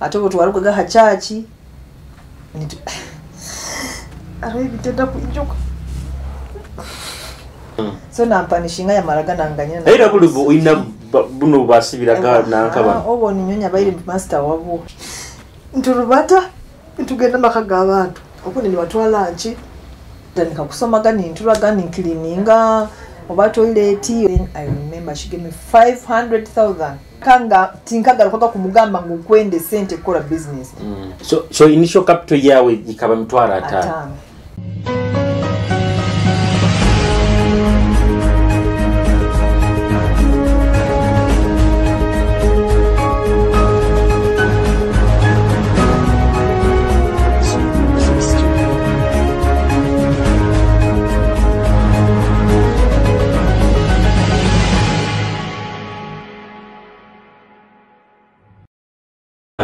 Ate obwo twarugaga ha church hariho ebitenda kwijuka. So nampanishinga yamaraga nanganyira. Era buli oyina buno basibiraga nanka bano. Obwo ninyonya baire master wabo. Nturubata ntugenda maka g'abantu. Okundi nibatwala nki tandika kusomaga ninturaga ninkilininga oba toilet. Then I remember she gave me 500,000. Kanga tinkagarukaga kumugamba ngu kwende sente kukora business. So initial capital yawe ikaba mitwaro 5.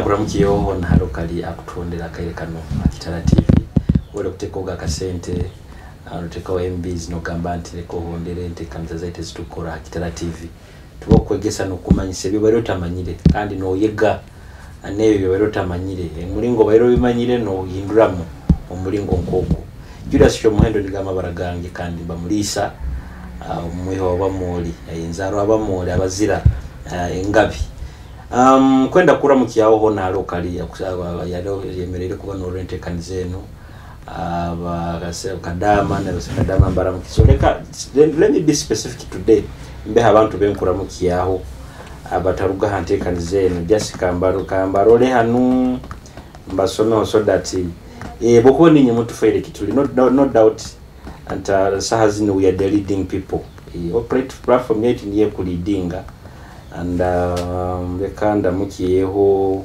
Kuramukiyo naharokali akutondera akaire kano Akitara TV wele kutekoga akasente anotekawo MBs nogamba nti leka ohondere enteekaniza zaitu ezitukora Akitara TV tuba okwegesa n'okumanyisa ebyo bari otamanyire kandi n'oyega n'ebyo byo bari otamanyire omuringo bari obimanyire n'ohinduramu omuringo nk'ogwo. Julius Kyomuhendo nigamba amabara gange kandi mbamuriisa omwiho w'abamori enzaaro abamori abazira engabi. Kwenda kuramukiyaho hona harokali yemereire kuba n'orwenteekaniza eno kadama na kadama mbaramukiso. Leka let me be specific today mbeha abantu benkuramukiyaho abataruga ha nteekaniza eno just kambarole hanu mbasomeho so that bokuba ninye mutufaire kituli no doubt and saha zino we are the leading people. Operate platform yetu niye kulidinga and leka ndamukiyeho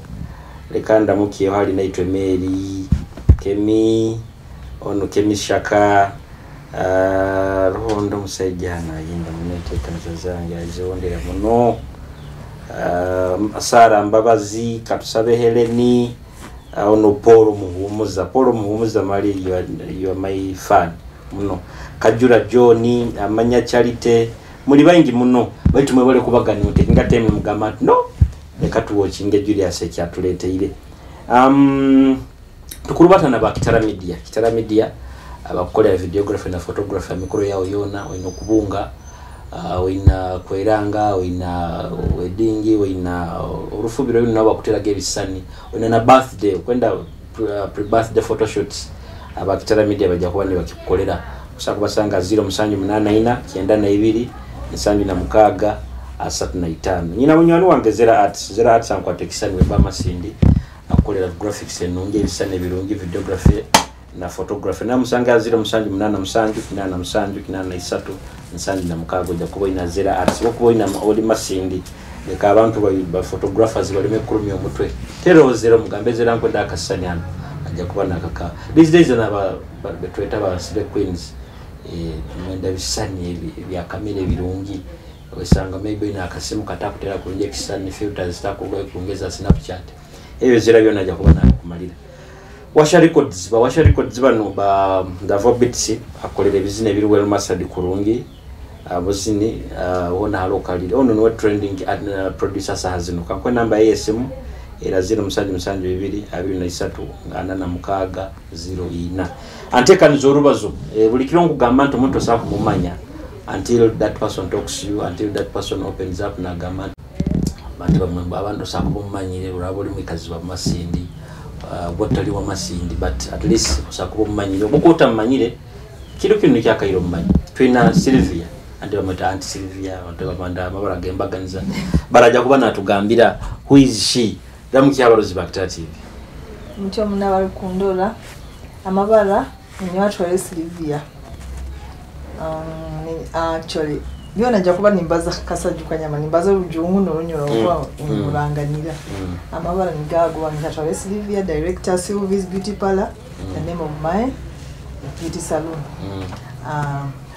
hali naitwe Mary Kemi ono Kemi Shaka rohondo omusajja anayinda muneteekaniza zange azihondera muno Sara Mbabazi Katusabe Heleni ono Paul Muhumuza mali you are my fan muno Kajura John Amanya Charity muli baingi muno baitu mwebale kubagana otekinga time mugamba no leka tuwatchinge Julius ekyatuleteire. Tukurubatana ba Kitara Media. Kitara Media abakolera videography na photography mikoro yao yona oyina okubunga oyina kweranga oyina wedding oyina orufubiro yona bakuteraga ebisani oyina na birthday okwenda pre-birthday photoshoots aba Kitara Media bajja kuba ne bakikukolera kusaba kubasanga 0784 92 76 35. Nyina munywani wange Zera Arts. Zera Arts ankwata ekisani weba Masindi akolera graphics ennungi ebisani ebirungi videography na photography. Namusanga 0787 87 83 76 ojja kuba oyina Zera Arts. Wokuba oyina oli Masindi leka abantu ba photographers baleme kulumya omutwe tero zero mugambe Zera nkwenda akasani hano ajja kuba nakaka. These days na betweta ba slay queens mwenda bisani ebya kamera ebirungi osanga maybe ina akasimu katakutera kulungi ekisani filters takugoye kuongeza Snapchat ebyo Zera byona ajja kuba nakumalira. Washa Records ba Washa Records bano ba Davo Beats akolera ebizina ebiri well mastered kurungi abuzini wona halokalire ono no trending producer saha zino kankwe namba ye esimu era 0772 23 46 04. Anteekaniza orubazo buli kiro nkugamba nti omuntu osobola kumumanya until that person talks to you, until that person opens up nagamba abantu bamwe abantu osobola kumumanyire olaba oli mwikazi wa Masindi bwotali wa Masindi but at least osobola kuba omumanyire obukuba otamumanyire kiro kino kyakaire omumanyi. Tulina Sylvia ante bamweta Auntie Sylvia ante bamanda amabara gembaganiza baraja kuba natugambira who is she. Ramukiya abarozi ba Kitara TV mutyo muna bari kundola amabara ni watwale Sylvia. Actually byona nja kuba nimbaza kasaju kanyama nimbaza rujungu n'orunyoro kuba muranganira amabara nigago ngatwale Sylvia director Sylvia's Beauty Parlor the name of my beauty salon.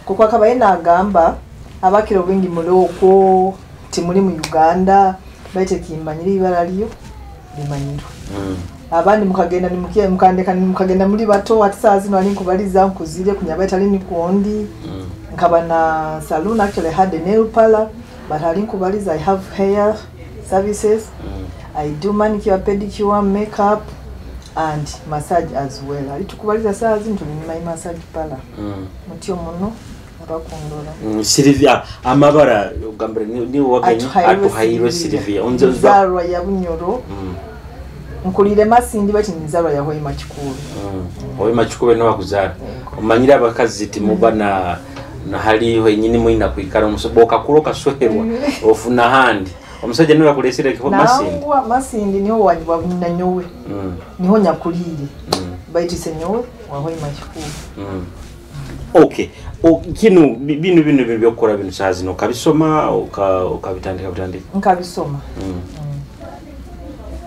Kuko akabaye nagamba abakira obwingi muloko timuli mu Uganda baite kimanyira ibara lyo limanyirwa. Abandi mukagenda nimukiye mukandeka mukagenda muri bato ati saa zino ali nkubaliza nkuzire kunyabaita ali nikuondi nkaba na saloon. Actually I had a nail parlor but ali nkubaliza I have hair services. I do manicure, pedicure, makeup and massage as well. Ali tukubaliza saa zino tuli my massage parlor. Mutyo muno abakundora. Sylvia amabara ogambire ni wagenyi Atuhairwe Sylvia. Onze nzarwa ya Bunyoro. Nkulire Masindi bati nzarwa ya Hoima Kikulu. Hoima Kikulu no wakuzara. Omanyira abakazi timuba na hali wenyini mwina kuikara omusoboka kuloka sweherwa ofuna handi. Omusajja niwe yakulesera kifo Masindi. Nangwa Masindi niho wanywa nanyowe. Niho nyakulire. Baitu senyowe wa Hoima Kikulu. Okay. Kinu binu binu byokora binu saa zino kabisoma ukabitandika bitandika. Nkabisoma.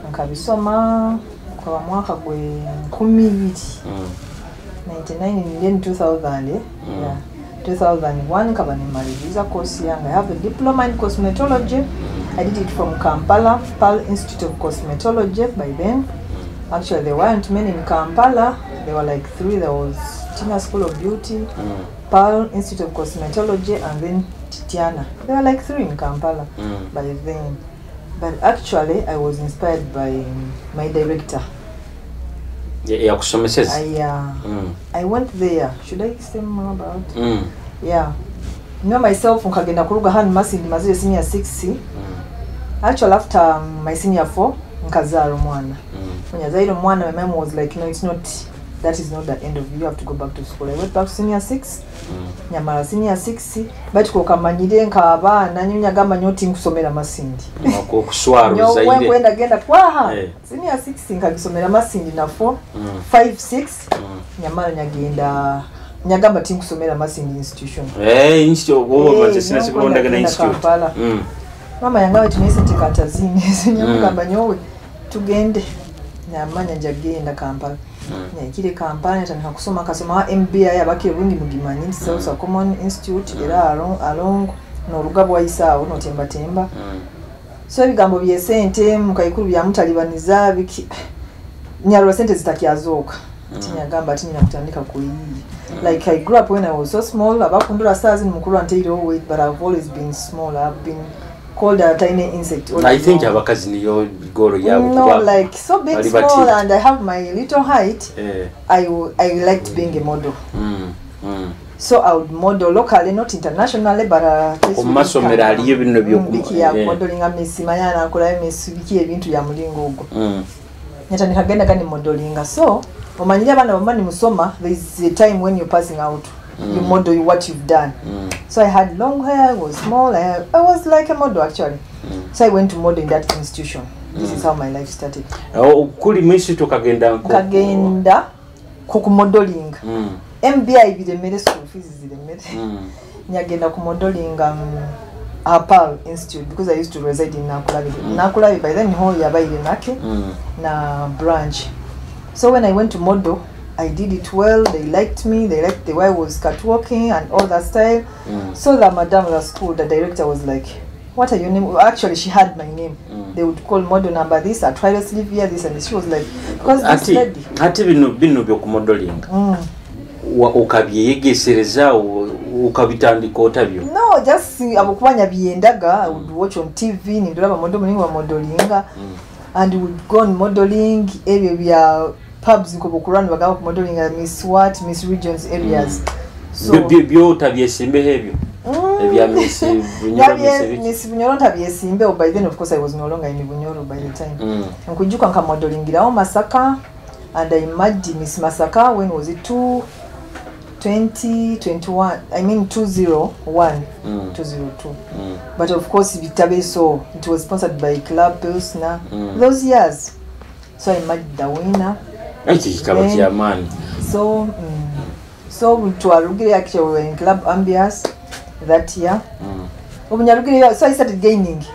Nkabisoma kwa mwaka gwe 2000. 99 then 2000 yeah. 2001 nkaba nimaliriza course yange. I have a diploma in cosmetology. I did it from Kampala, Pearl Institute of Cosmetology by then. Actually, there weren't many in Kampala. There were like 3. There was Tina School of Beauty, Pearl Institute of Cosmetology, and then Titiana. There were like 3 in Kampala by then. But actually, I was inspired by my director. Yeah, I went there. Should I say more about? Yeah. You know myself, nkagenda kuruga hano Masindi mazire senior 6. Actually, after my senior 4, nkazara omwana. When nyazaire omwana, my mom was like, no, it's not, that is not the end of you, you have to go back to school. I went back to senior 6. Nyamara senior 6, bati kokamanyire nkabaana nyagamba nyoti nkusomera Masindi. Okuswara uzaire. Nyo genda kwaha. Senior 6 nkagisomera Masindi na 4, 5 6. Nyamara nyagenda nyagamba tinkusomera Masindi institution. Institute obo baze sina sikulondaga na institute. Mama yangawe tunese tikatazini. Nyamugamba nyowe tugende. Nyamanya njagenda Kampala. Nyakire Kampala natandika kusoma kasoma MBI abakire bungi mugimanyi South Common Institute era along no rugabo waisaawo no temba temba. So ebigambo bye sente mukayikuru bya mutalibaniza biki nyarwa sente zitakyazoka. Tinyagamba ati nyina kutandika kuyiyi. Like I grew up when I was so small, abakundura sazi mukuru anteiro weight, but I've always been small. I've been called a tiny insect. I think abakazi niyo goro yabo. No, like so big small and I have my little height. I liked being a model. So I would model locally, not internationally, but omasomero aliyo bino byoku modeling amesi mayana akola emesi biki ebintu ya mulingo ogwo. Nyatandika genda kani modeling. So omanyira abana bamani musoma, there is a time when you're passing out. You model what you've done. So I had long hair, I was small, I was like a model actually. So I went to model in that institution. This is how my life started. Kuli misi tukagenda kagenda ku modeling. MBI biremere school fees ziremere. Nyagenda ku modeling Pearl Institute because I used to reside in Nakulabi. Nakulabi by then ho yabaire nake na branch. So when I went to model, I did it well. They liked me. They liked the way I was catwalking and all that style. So the madam of the school, the director was like, what are your name? Well, actually, she had my name. They would call model number this, I try to sleep here, this, and this. She was like, because this lady. Ati binu byo modeling. Ukabyeyegesereza ukabitandika otabyo. No, just abokubanya biyendaga. I would watch on TV, nindolaba model mulingo wa modelinga. And we would go on modeling area we are pubs nkobokurani bagaba ku modeling Miss what, Miss Regions areas. So byo tabyesimbe ebyo. Ebya Miss Bunyoro, Miss Bunyoro ntabyesimbe. By then of course I was no longer in Bunyoro by the time. Nkujuka nka modelingirawo Masaka and I merged Miss Masaka when was it 2021, I mean 201, 202. But of course bitabe, so it was sponsored by Club Pilsner those years. So I merged the winner. So so twarugire actually we were in Club Ambias that year. So I started gaining.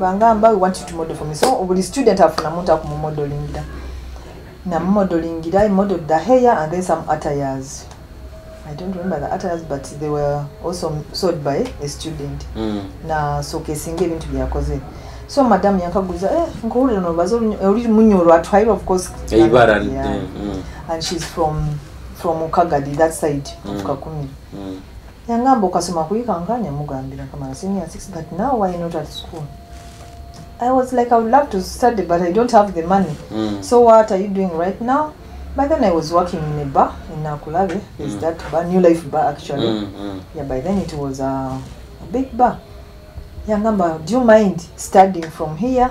Bangamba we want you to model for me. So buli student afuna muntu akumumodelingira. Na modelingira, I modeled the hair and then some attires. I don't remember the attires, but they were also sold by a student. Na so kesinge ebintu byakoze. So madam yankaguza nkuwulira nobaza oli Munyoro atwaire of course. And she's from Kagadi, that side of Kakumiro. Yangamba okasoma kuyikankanya mugambira kamara senior 6, but now why not at school? I was like, I would love to study, but I don't have the money. So what are you doing right now? By then I was working in a bar in Nakulabe. There's that bar, New Life Bar actually. Yeah, by then it was a big bar. Yangamba, do you mind studying from here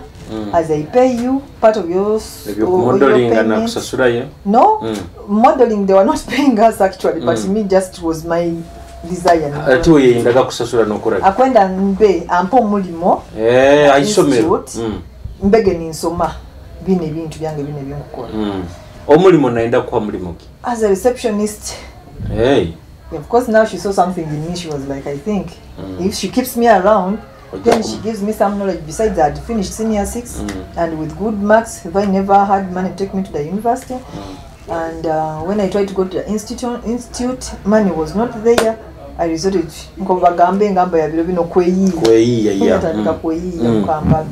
as I pay you part of your Ebyokumodelinga payment? Nakusasulayo? No, modeling they were not paying us actually, but me just was my desire. Ate weyendaga kusasula nokola? Akwenda mbe ampa omulimo Eh, aisomero. institute. Mbege ninsoma bino ebintu byange bino ebyenkukola. Omulimo naenda kuwa mulimo ki? As a receptionist. Hey. Of course now she saw something in me. She was like, I think if she keeps me around, then she gives me some knowledge. Besides, I had finished senior six and with good marks, if I never had money to take me to the university. And when I tried to go to the institute, money was not there. I resorted nkobagambe engamba ya biro bino kweyiiya. Kweyiiya, yeah. Natandika kweyiiya mu Kampala.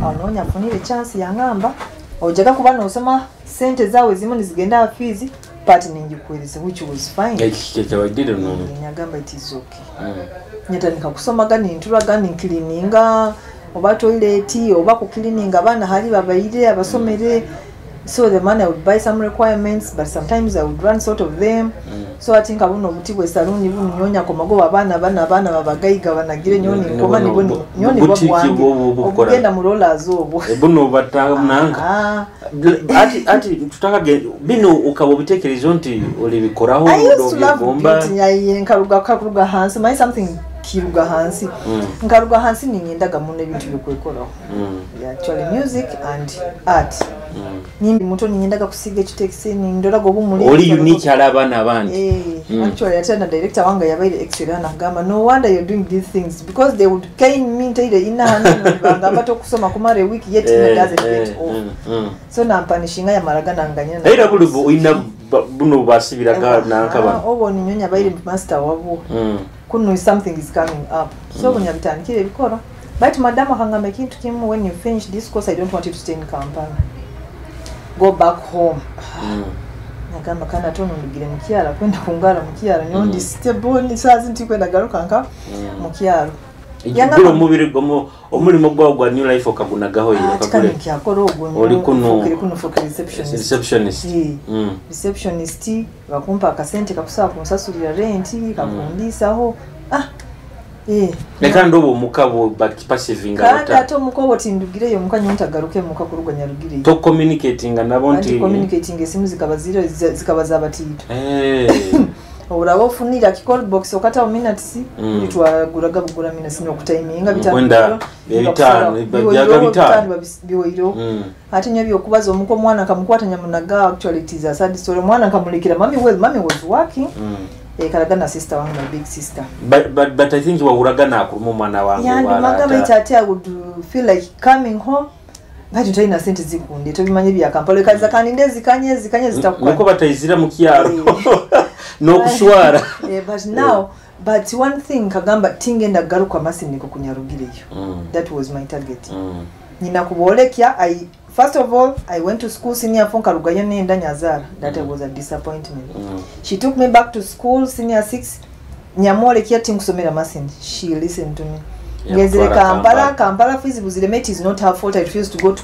Awo noonya afunire chance, yangamba ojaga kuba nosoma sente zaawe ezimu nizigenda fees part ninjikuweereza, which was fine. Ekyo kyabadire no. Nyagamba it is okay. Nyatandika kusomaga nintulaga ninkilininga oba toilet oba kukilininga abaana hali babaire abasomere. So the money I would buy some requirements, but sometimes I would run sort of them. So ati nka buno obuti bwe saluuni buno nyonya komagoba abaana bana abaana babagayiga banagire nyoni nkoma nibwo nyoni bwo Butiki bwange bukola. Obugenda mu rollers obwo. Buno batananga. Ah. Ati tutaka bino ukaba obitekerezo nti olibikoraho. I used to love obyegomba. beauty. Nyaye nkaruga karuga hansi my something kiruga hansi nkaruga hansi ninyendaga muno ebintu byokwekoraho. Yeah, actually music and art. Nimbi muto ninyendaga kusiga ekitekisi nindoraga obumuli. Oli unique ali abaana abandi. Eh, actually ate na director wange yabaire excellent, nagamba no wonder you're doing these things because they would cane me ntaire ina bangamba tokusoma kumara a week yet it doesn't get off. So nampanishinga yamaraga nanganya. Era buli oyina buno basibiraga nanka bano. Obwo ninyonya baire master wabwo. Kuno something is coming up, so mm. Bitandikire ebikora, but madam akangamba ekintu kimu: when you finish this course, I don't want you to stay in Kampala, go back home. Nagamba kana tono ndugire mukyalo kwenda kungala mukyalo nyo ndi stable nisazi nti kwenda garuka nka mukyalo. Gula omubiri omulimo gwawo gwa New Life okagunagaho Ah, okagule. Kyakora ogwo. Oli kuno- Kuno fukire receptionist. Receptionist. Receptionist bakumpa akasente kakusobola kunsasulira renti kakundiisaho, ah, eh. Leka ndoba omuka bakipassivinga. Kandi ate omuka tindugireyo omuka nyo ntagaruke muka kuruga nyarugireyo. Tocommunicatinga nabo anti nti communicating esimu zikaba ziro zikaba zabatiito. Eh, olaba ofunira ki call box okatawo minutes. Twagulaga bugula minutes nokutiminga. Kwenda ebitaano, byaga bitaano. Biweirewo. Ate nyo byokubaza omuka omwana kamukwata nyamunaga. Actually it is a sad story. Omwana nkamulekera mami. Well, mami was working. Eh, kalaga na sister wange, my big sister. But I think wawulaga nakuluma omwana wange. Yandumaga. Wala baitu ate I would feel like coming home, baitu talina sente zikundi tobimanyi bya Kampala ekaza kandi ndezikanye zikanye niko zitakukwata. batayizira mu kyalo n'okuswala. Eh, but now, but one thing kagamba tingenda garuka masiniko kunyarugireyo. That was my target. Nina kubolekya I first of all I went to school senior four nkarugayo nenda nyazara. That was a disappointment. She took me back to school senior six nyamwolekya tinkusomera masindi. She listened to me. Ngezere Yakutwala Kampala. Kampala. Kampala fees buzireme. It is not her fault I refused to go to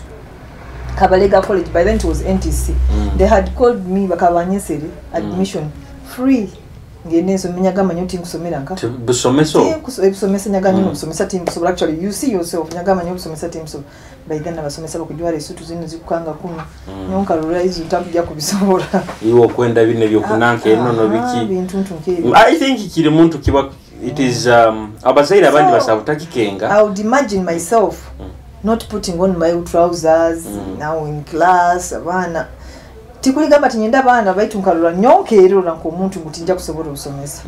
Kabalega College. By then it was NTC. They had called me bakabanyesere admission free ngende nsome. Nyagamba nyo tinkusomera nka Busomeso. Ebisomesa nyagamba nyo obusomesa tinkusobola. Actually you see yourself, nyagamba nyo obusomesa tinkusobola. By then abasomesa bakujwala esutu zino zikukanga kuno nyo nkalula izo ntakujja kubisobola. Iwe okwenda bino ebyokunanka enono Ah, biki. bintu ntu nk'ebyo. I think kiri muntu kiba it is abazaire abandi basaba butakikenga. I would imagine myself not putting on my trousers now in class. Abaana tikuligamba tinyenda abaana baitu nkalula nyonkeerera nk'omuntu ngu tinja kusobola obusomesa.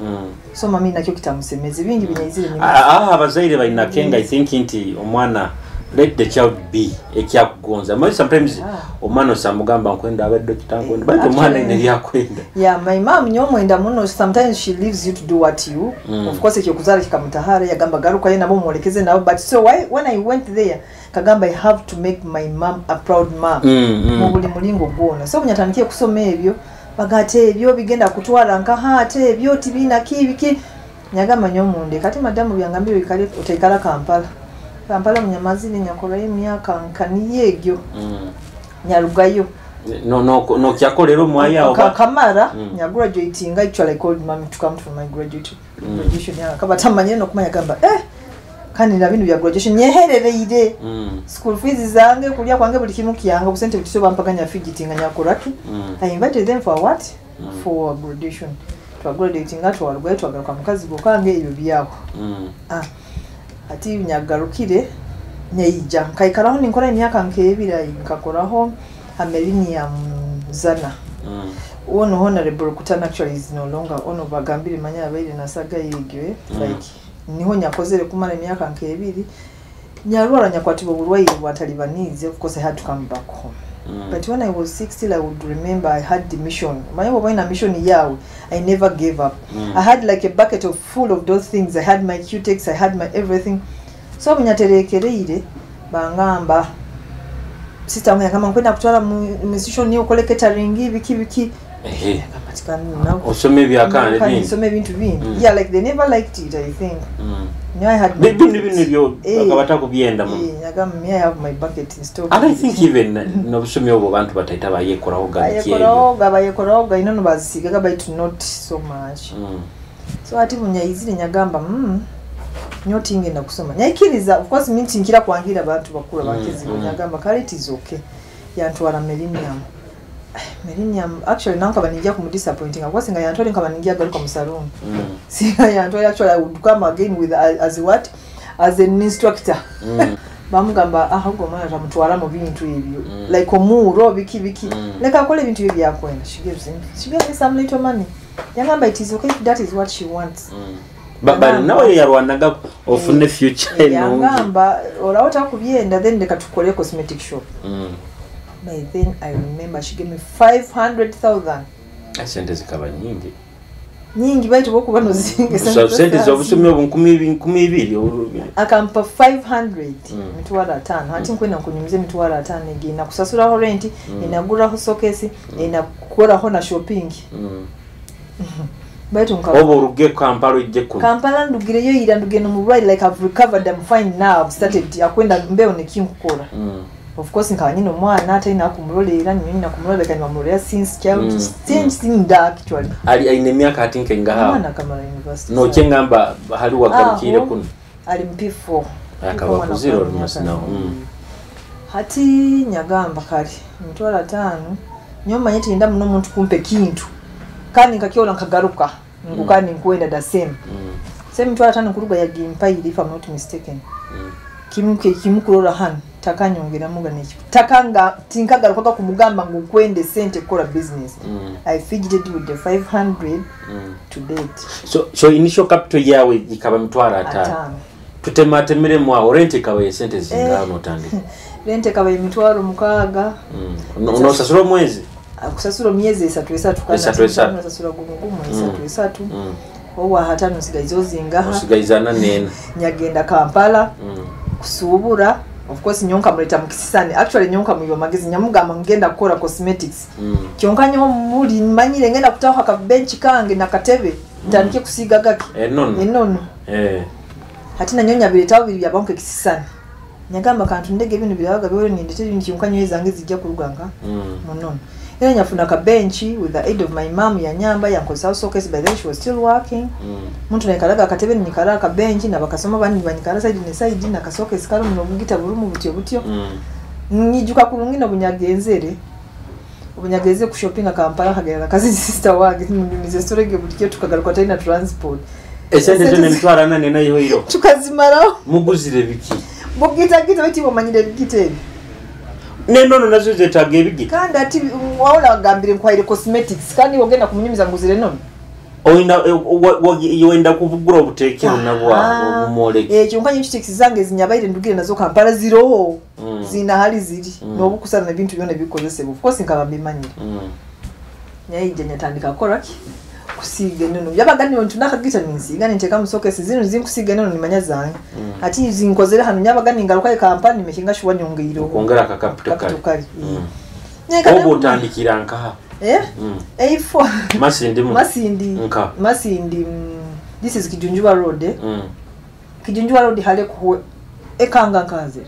So mami nakyo kitamusemeze bingi binyaizire nyuma. Ah, ah, abazaire balina kenga. I think nti omwana, let the child be ekyakugonza. Maybe sometimes omwana osamugamba nkwenda abe dokita nkwenda, baitu omwana Actually- ine byakwenda. Yeah, my mom nyomwenda muno. Sometimes she leaves you to do what you of course ekyokuzaala kikamutahara yagamba garukayo nabo mwolekeze nabo. But so why, when I went there kagamba I have to make my mom a proud mom mu buli mulingo gwona. So bunyatandikiye kusoma ebyo bagate ebyo bigenda kutwala nkaha ate ebyo tibiina kibiki nyagamba nyomunde kati madamu byangambire oikale otaikala Kampala. Kampala munyamazire nyakorayo emyaka nkaniyo egyo. Nyarugayo. No no no kyakolera omwaya oba kamara. Nya graduating, actually I called mommy to come to my graduation ya kaba tamanye no kumanya gamba kandi na binu bya graduation nyeherereire. School fees zange, kulya kwange, buli kimu kyange, obusente butiso bampaganya fidgeting nyakoraki. I invited them for what? For graduation. Twa graduating, twarugayo, twagaruka mukazi gokange ebyo byaho. Ati nyagarukire nyaija nkaikaraho ninkora emyaka nk'ebiri, nkakoraho Amelinium Zana. Ono Honorable Kutana actually is no longer ono bagambire manya abaire nasaga yegwe. Like niho nyakozere kumara emyaka nk'ebiri, nyarwara nyakwatibwa oburwaire bwatalibanize. Of course I had to come back home. But when I was 60 I would remember I had the mission. Manya bw'oba olina mission yawe, I never gave up. I had like a bucket of full of those things. I had my Cutex, I had my everything. So bunyaterekereire bangamba sister wange yagamba nkwenda kutwala mu institution okole catering biki biki. Ehe. Gamba ti kandi nawe osoma ebyakandi kandi bingi. nsome ebintu bingi. Yeah, like they never liked it, I think. I had my Bino bino ebyo bakaba takubyenda muno. Yagamba me I have my bucket in stock. And I think even n'obusomi obwo bantu bataita bayekoraho gabiki ebyo. Bayekorahoga, bayekorahoga ino bazisigaga baitu not so much. So ati bunyayizire nyagamba nyo tingenda kusoma nyaikiriza. Of course minti nkira kwangira abantu bakuru bakizi. Nyagamba kale it is okay, yantwara Millennium. Millennium actually nankaba nijja kumudisappointing of course nga yantwale nkaba nijja garuka mu salon. Singa yantwale actually I would come again with as what, as an instructor. Bamugamba ahubwo omwana tamutwala mu bintu ebyo. Like omuuro biki biki. Leka akole ebintu ebyo byakwenda. She gave me some little money, yagamba it is okay if that is what she wants. Bali nawe yarwanaga ofune future ennungi. Yagamba olawo takubyenda, then leka tukole cosmetic shop. By then I remember she gave me 500,000. Sente zikaba nyingi. Nyingi baitu bokuba nozinga. So sente z'obusomi obwo 2000, 2000 akampa 500. 500,000 ati nkwenda nkunyumiza 50,000 egenda kusasulaho rent, enaguraho sokesi, enakukoraho na shopping. Baitu nka Oba oruge Kampala ojje kuno. Kampala ndugireyo ira ndugenda mu ride, like I've recovered, I'm fine now, I've started akwenda mbeho nekinkukora. Of course nkaba nyina omwana atalina kumuroleera, nyo nyina kumulolera kandi bamulolera since child. Since nda actually. Ali ayina emyaka ati nkengahawo? Omwana akamala university. Nokyengamba hali wagarukire Aho. kuno. Ali mu P4. Akaba Omwana kuzira akaba olumasi myaka nawo. Hati nyagamba kale 50,000 nyo manye tinda muno omuntu kumpa ekintu kandi nkakyola nkagaruka ngu kandi nkwenda the same. Se 50,000 nkuruga yagimpaire if I'm not mistaken. Kimu kimu kurola hano takanyongeramu ganeki takanga tinkagarukaga kumugamba ngu nkwende sente kukola business. I fidgeted with the 500 to date. So initial capital yawe ikaba 50,000. Ataano. Tutematemeremu awo, rent ikaba esente zingaano notandika? Rent ekaba 60,000. Nosasula omwezi? Kusasula myezi esatu esatu. Esatu, esatu. Nasasula gumu gumu esatu esatu. Owa hatano nsigaiza ozingaha. Osigaiza 44. Nyagenda Kampala kusuubura. Of course nyonka muleta mukisisani, actually nyonka muyiwa magezi, nyamugamba ngenda kukola cosmetics. Kyonka nyo muli manyire ngenda kutaho akabenchi kange nakatebe ntandike kusiiga gaki. Enono. Enono. Hati nanyonya biretawo biri byabanke kisisani, nyagamba kantu ndege bino birabaga biwere nindete ibintu kyonka nyoye zange zijja kuruganga munono. Era nyafuna akabenchi with the aid of my mom, yanyamba yankozesawo showcase. By then she was still working. Muntu naikaraga akatebe ninyikara akabenchi nabakasoma bandi banyikara side ne side nakasokesi kali muno bugita bulumu butyo butyo. Nyijuka kurungi nobunyagenzere obunyageze ku shopping Kampala kagera kazi sister wange munyumize storage buli tukagaruka talina transport. Esente zo ne 44 yihoiro. Tukazimalawo. Muguzire biki? Bugitagita beti bomanyire bigita ebyo. Nenono nazo zetaaga ebigita. Kandi ati wawula wagambire nkwaire cosmetics kandi wogenda kumunyumiza nguzire nono. Oyina wenda kuvugura obuteekero nabwo obumwoleke. Ekyo nkanyi cosmetics zange zinyabaire ndugire nazo Kampala ziroho. Zina hali ziri. N'obukusana ebintu byona ebikozesebwa, of course nkaba mbimanyire. Nyaija nyatandika kukola ki kusiiga enono byabaga niyo ntu nakagita ninsiiga ninteeka mu sokesi zino zinkusiiga enono nimanya zange. Ati zinkozere hano nyabaga ningaruka e Kampala nimekinga shuwa nyongeireho. Okwongera akakapito kali. Capital kali. Oba otandikira nkaha? Eh? A4. Masindi mu. Masindi. Nka. Masindi. This is Kijunjua Road, eh? Kijunjua Road hale ku Ekanga nkanzira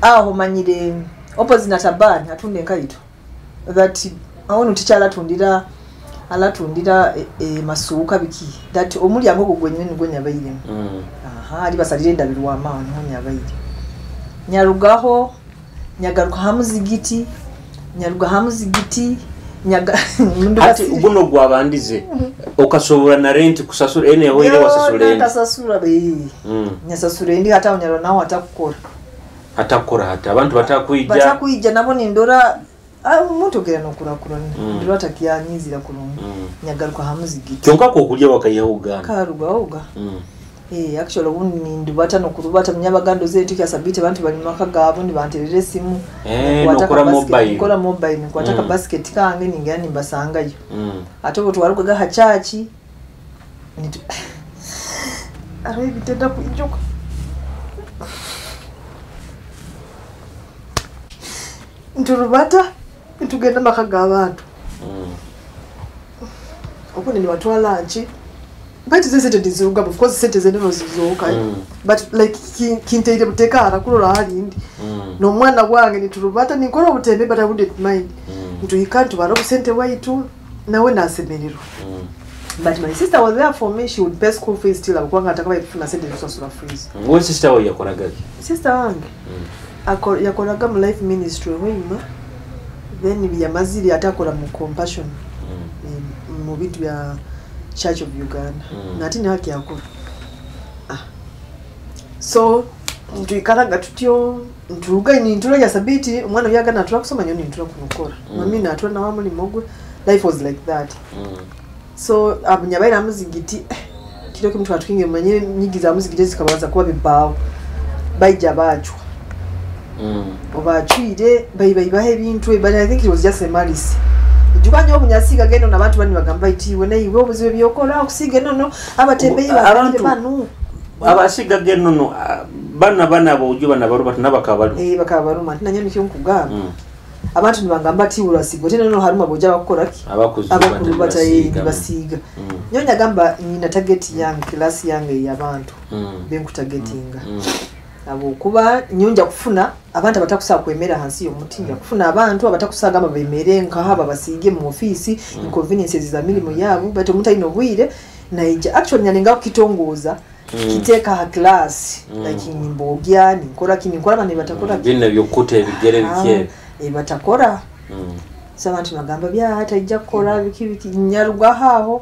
aho manyire opposite na Tabani atunda enkaito that awo ntikyala atundira alatundira masuuka biki that omulyango ogwo gwenyini nigwo nyabairemu. Aha ali basalire endabirwa amaani niho nyabaire. Nyarugaho nyagaruka ha muzigiti, nyaruga ha muzigiti, nyaga Ati guno gwabandize okasobora na rent kusasura ene hoire wasasura rent. Kasasura be. Nyasasura endi hata nyarwa naho atakukora. Atakukora hata abantu batakuija. Batakuija nabo nindora omuntu ogera nokurakurana. Ndora atakyanyizira kulungu. Nyagaruka ha muzigiti. Kyonka ko kulya wakayeho Uganda. Karuga oga. Actually ubundi ndubata no kurubata munyabagando zetu kya sabite abantu bali maka gabo ni banterere simu. Nokora mobile. Nokora mobile nkwataka basket kange ningana nimbasangayo. Ate bo twarugaga ha church. Ari bitenda kuijuka. Nturubata ntugenda maka gabantu. Okundi ni batwala nchi. But sente ndiziruga of course sente zeno zizoka. But like kinteire buteka arakurora halindi. No mwana wange niturubata ninkora obutembe but I wouldn't mind. Ntuhika ntubara obusente waitu nawe nasemererwa. But my sister was there for me, she would pay school fees till akwanga atakabaye kufuna sente zosasura fees. Ngo sister wawe yakoraga ki? Sister wange yakoraga mu life ministry wenyuma. Then byamaziri atakora mu compassion. Mu bintu bya Church of Uganda. Nati ni haki yakora. So ntuikaraga tutyo nturuga ni ntura ya sabiti umwana yaga natura kusoma nyoni ntura kunukora. Mami natura na wamuli mogwe. Life was like that. So abunyabaira muzigiti kiro kimtu atukinge manye nyigiza muzigiti zikabanza kuba bibawo. Baija bachwa. Obachwire bayibahe ebintu but I think it was just a malice. Jukanya obunyasiga gendo nabantu bani bagamba iti we naiwe obuzibe byokora okusiga nono abatembeyi abantu banu abasiga gendo no bana bana bojuba nabaruba nabakabalu bakabaruma nanye nikyo nkugamba. Abantu nibangamba ati urasiga tena no haruma boja bakora ki abakuru batayi basiga. Nyonya gamba nyina target yange class yange y'abantu benkutagetinga. Abo kuba nyonja kufuna abantu abatakusa kwemera hansi yo mutinja kufuna abantu abatakusa gamba bemere nka haba basige mu office inconveniences za milimo yabo but omuntu ayino bwire naija actually nyalenga kukitongoza kiteka ha class like nimbogya ninkora ki ninkora bane batakora bine byokute ebigere bike batakora. So abantu bagamba bya hata ijja kukora biki biki nyaruga haho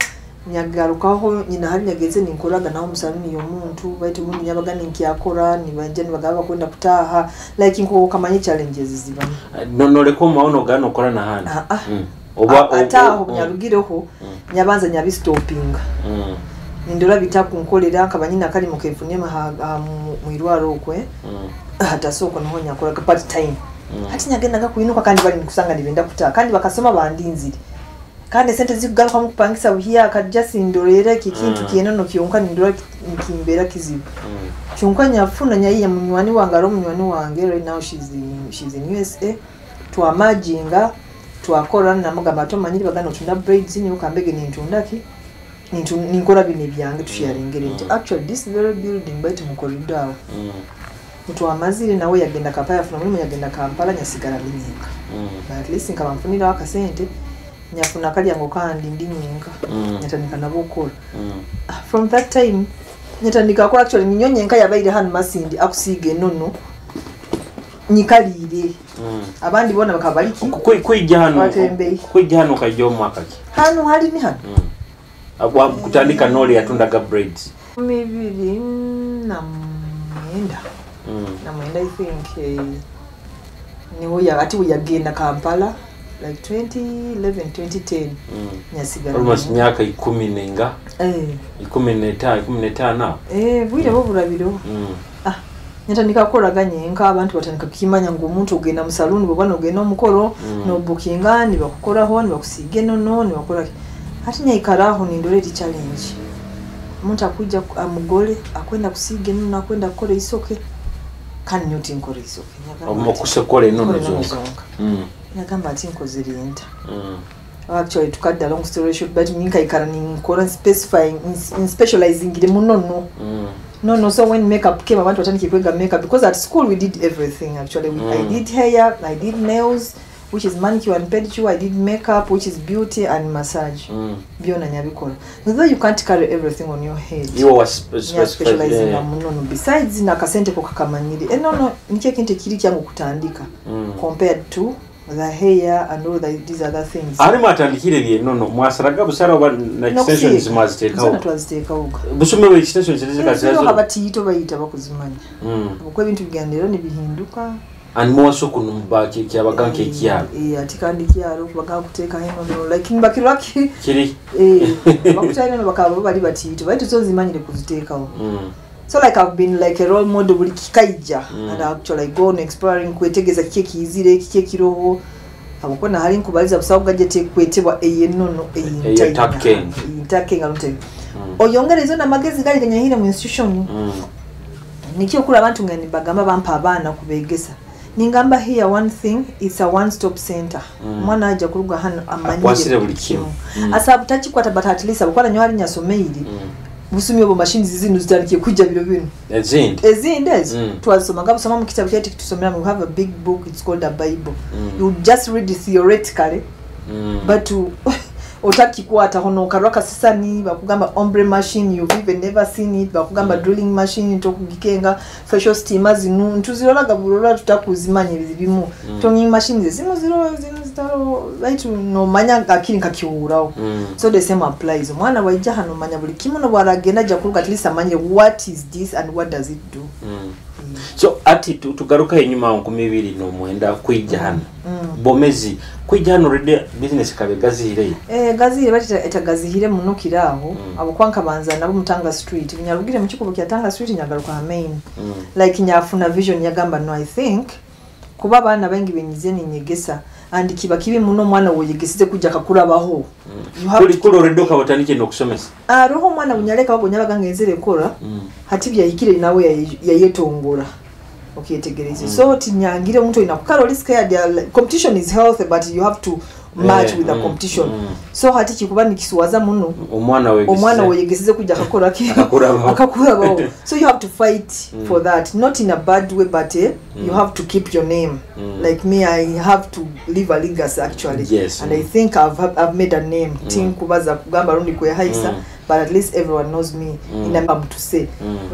nyagarukaho nyina hari nyageze ninkoraga naho musaluni yomuntu baitu ubundi nyabaga ninkyakora nibanje nibagaba kwenda kutaha like nko kamanye challenges ziba no noleko maono gano kora na hana oba ataho nyarugireho nyabanza nyabistopinga. Nindora bitakunkolera nkabanyina kali mukefunye mu irwaro okwe hatasoko naho nyakora part time. Hati nyagenda kuinuka kandi bali nikusanga nibenda kutaha kandi bakasoma bandinzire. Kandi sente zikugaruka mu kupangisa buhiya akajja ndorera kikintu kienono kiyonka ndora kimbera kizibu. Kyonka nyafuna nyayiya munywani wange aro munywani wange right now she's in USA. Twamajinga twakora namugamba tomanyiri bagano tunda braids nyo kambege nintunda ki ninkora bine byange tusharengere nti actually this very building baitu mu corridor awo. Mutwamazire nawe yagenda Kampala afuna mulimu yagenda Kampala nyasigala linyinga. But at least nkabamfunira akasente nyafuna kalyango kandi ndi nyinga. Nyatandika nabo okora. From that time nyatandika akora actually ninyonye nka yabaire hano Masindi akusiga enono nyikalire. Abandi bona bakabaliki kwijja hano kwijja hano kajja omwaka ki hano hali ni hano. Abwa kutandika noli yatundaga braids 2009 na mwenda I think niwo ya ati yagenda Kampala like 2011 2010. Nyasigara almost myaka 10 nenga 15 15 bwire bo burabiro. Nyatandika kukoraganye nka abantu batandika kukimanya ngo omuntu ogenda mu salon bwoba nogenda omukoro no bookinga nibakukoraho nibakusige nono nibakora. Hati nyaikaraho nindore ri challenge. Omuntu akuja amugole akwenda kusiga nono akwenda kukora isoke kandi nyoti nkora isoke. Omukusekole nono zonka. Nyagamba ati nkozere nta. Actually to cut the long story short but ninka ikara ninkora specifying in specializing ire munono. No, so when makeup came, abantu batandike kwega makeup, because at school we did everything actually. I did hair, I did nails, which is manicure and pedicure, I did makeup, which is beauty and massage. Byona nyabikola, though you can't carry everything on your head. Iwe wa specializinga munono. Besides, nakasente ko kakamanyire enono nikyo ekintu ekiri kyangu kutandika compared to the hair and all these other things. Ali mwatandikire byenono, mwasaraga busara oba na extensions mwaziteekawo? Zona twaziteekawo. Busome bwe extensions zikazizo abatiyito bayita bakuzimanya. Uko ebintu bigenda era nibihinduka. And more so kuno kyabaga nk'ekyalo. Ati kandi kyalo kubaga kuteeka enono like mbakirwaki kiri bakutayo enono bakaba bali batiyito baitu zo zimanyire kuziteekawo. So like I've been like a role model buli kikaija. And actually I go on exploring kwetegeza kiki ekiyizire, kiki ekiroho abakona hali nkubaliza busawo gadget kwetebwa eyenono eyintakenga lunte. Oyongereza n'amagezi gali ganyahire mu institution. Nikyo okula abantu nga nibagamba bampa abaana kubegesa. Ningamba here one thing, it's a one stop center. Omwana ajja kuruga hano amanyire buli kimu. Asaba takikwata, but at least abakwata nyo hali nyasomeire. Busumi obwo machines zino zitandike kujja biro bino. Ezindi ezo twazisoma nga busoma mu kitabo kyati tusomera, we have a big book, it's called a Bible. You just read it theoretically. But otakikwata hono karaka sisani bakugamba ombre machine, you've even never seen it, bakugamba drilling machine tokugikenga, facial steamer zino ntuzirolaga bulola tutakuzimanya ebizibimu. Toning machines zimu ziro zino zitaro right no manya akiri nkakiwurawo. So the same applies. Omwana waija hano manya buli kimu no bwaragenda ajja kuruga at least amanye what is this and what does it do. So ati tugaruka enyuma 2009 kwijja hano. Bomezi kwijja hano already business kabe gazihire. Gazihire bati etagazihire muno kiraho. Abo kwanka banza nabo mutanga street. Nyarugire mu kikubo kya Tanga Street nyagaruka main. Like nyafuna vision yagamba no I think kuba abana bengi benyize ninyegesa and kiba kibi muno mwana woyegesize kujja kakurabaho. Kuli kulo already kabatanike no kusomesa. Roho mwana unyaleka wago nyabaga ngenzere kora. Hati byahikire nawe yayetongora. Okyetegereze. So tinyangire omuntu ina kukalo risk ya competition is healthy, but you have to match with the competition. So hati kikuba nikiswaza muno omwana weyegesize kujja kakora ki akakurabaho. So you have to fight for that, not in a bad way, but you have to keep your name. Like me, I have to leave a legacy actually. Yes. And I think I've made a name. Tinkubaza kugamba rundi kwehaisa. But at least everyone knows me. Inamba to say.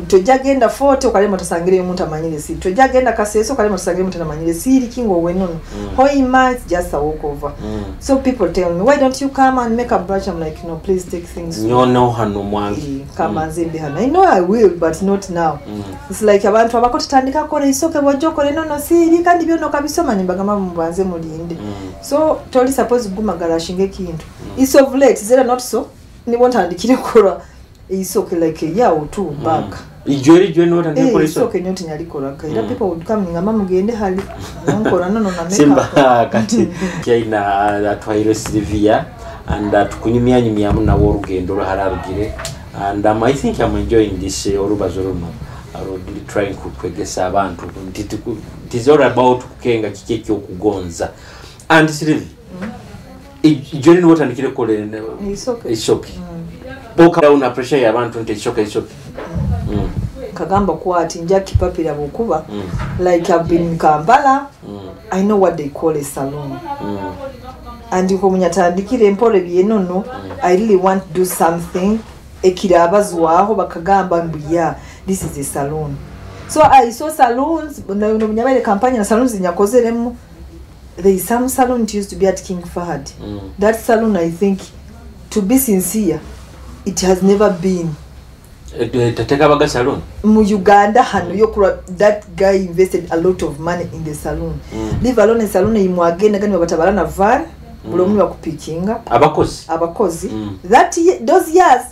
Tojja genda 40 okalema tosangire omuntu amanyire si. Tojja genda Kaseso okalema tosangire omuntu amanyire si kingo wenono. Hoima, it's just a walkover. So people tell me, why don't you come and make a branch? I'm like, no, please take things. No hano mwangi. Kama nzimbi hano. I know I will, but not now. It's like abantu abakotandika kora isoke bwajokore nono siri kandi byono kabisoma nimbagamba mubanze mulinde. So toli suppose gumagala shinge kintu. It's of late, is that not so? Nibo ntandikire kora isoke like a year or two back. Ijwe no ntandikire kora isoke nyo tinyalikora. Era people would come ngamba mugende hali nkora no no na make. Simba kati kyaina atwaire Sylvia and tukunyumya nyumya na worugendo ruhararugire and I think I'm enjoying this orubazo runo. Already trying kukwegesa abantu it is all about kukenga kike kyo kugonza. And Sylvia ijwe no ntandikire kora isoke. Boka una pressure y'abantu nti isoke. Kagamba kwati nja kipapira bukuba. Like I've been in Kampala. I know what they call a salon. And uko munyatandikire empore byenono. I really want to do something ekirabazwaho bakagamba mbuya this is a salon. So I saw saloons no munyabere kampanya na saloons nyakozeremu. There is some salon it used to be at King Fahad. That salon, I think, to be sincere, it has never been. Tateka salon. Mu Uganda hano yokura that guy invested a lot of money in the salon. Leave alone salon imwagenda gani batabala na van buli omu bakupikinga abakozi. That those years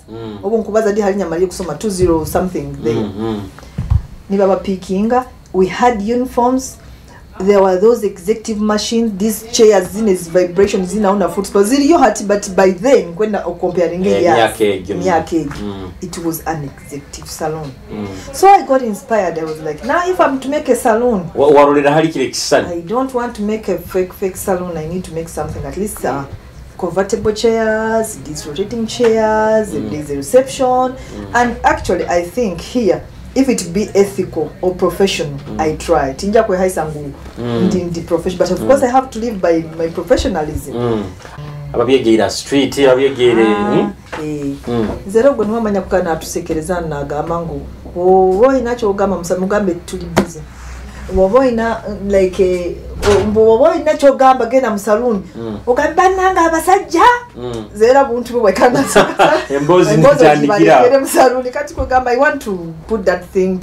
obo nkubaza di hali nyamali kusoma 20 something there. Niba bapikinga, we had uniforms. There were those executive machines, these chairs zine vibrations zinaona football ziriyo hati, but by then kwenda comparing years it was an executive salon. So I got inspired. I was like, now if I'm to make a salon, I don't want to make a fake salon. I need to make something at least convertible chairs, these rotating chairs, there's a reception. And actually I think here If it be ethical or professional, I try. Tinja kwehaisa ngu ndi professional, but of course I have to live by my professionalism. Ababyegeera street, ababyegeere. Ah, eh. Nze era ogwo niwamanya kuka natusekereza, nagamba ngu oba olina kyogamba mugambe tuli busy. Bwoba olina like bwoba olina kyogamba, genda mu saloon, ogambe bannange abasajja. Nze era buntu bwe bwekanga. Emboozi netandikira awo. Mu saloon kati kwegamba I want to put that thing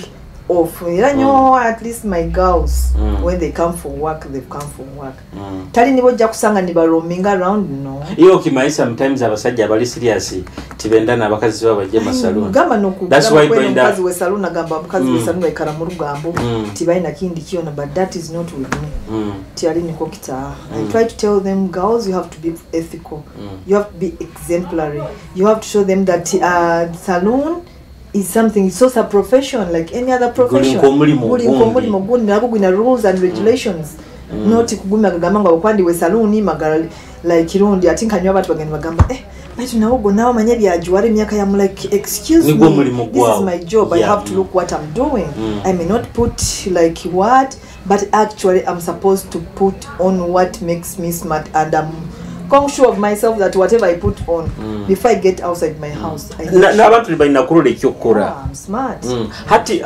off era nyo, at least my girls, when they come for work, they've come for work. Tali nibo ojja kusanga ni baroaming around, no. Iyo okimanyi sometimes abasajja abali serious tibenda n'abakazi babo bajje mu saloon. Gamba. That's why Nokukwena omukazi we saloon, agamba omukazi we saloon baikara mu rugambo, tibalina kindi kyona, but that is not with me. Tiyali niko kitaaha. I try to tell them, girls, you have to be ethical, you have to be exemplary, you have to show them that saloon is something, it's also a profession like any other profession. Guli nk'omulimu Guli gundi. nk'omulimu gundi, nagwo gwina rules and regulations, not kugumya gagamba nga okwandiwe saloon magala like rundi ati nkanywa abantu bagenda bagamba, eh, baitu nawe ogwo nawe omanye byajuwara emyaka ya, like, excuse Nigwo me, omulimu this is gwawo. my job. I have to look what I'm doing. I may not put like what, but actually I'm supposed to put on what makes me smart, and I'm conscious of myself that whatever I put on, before I get outside my house, I N'abantu balina kulola ekyokukola. Yeah, I'm smart. Hati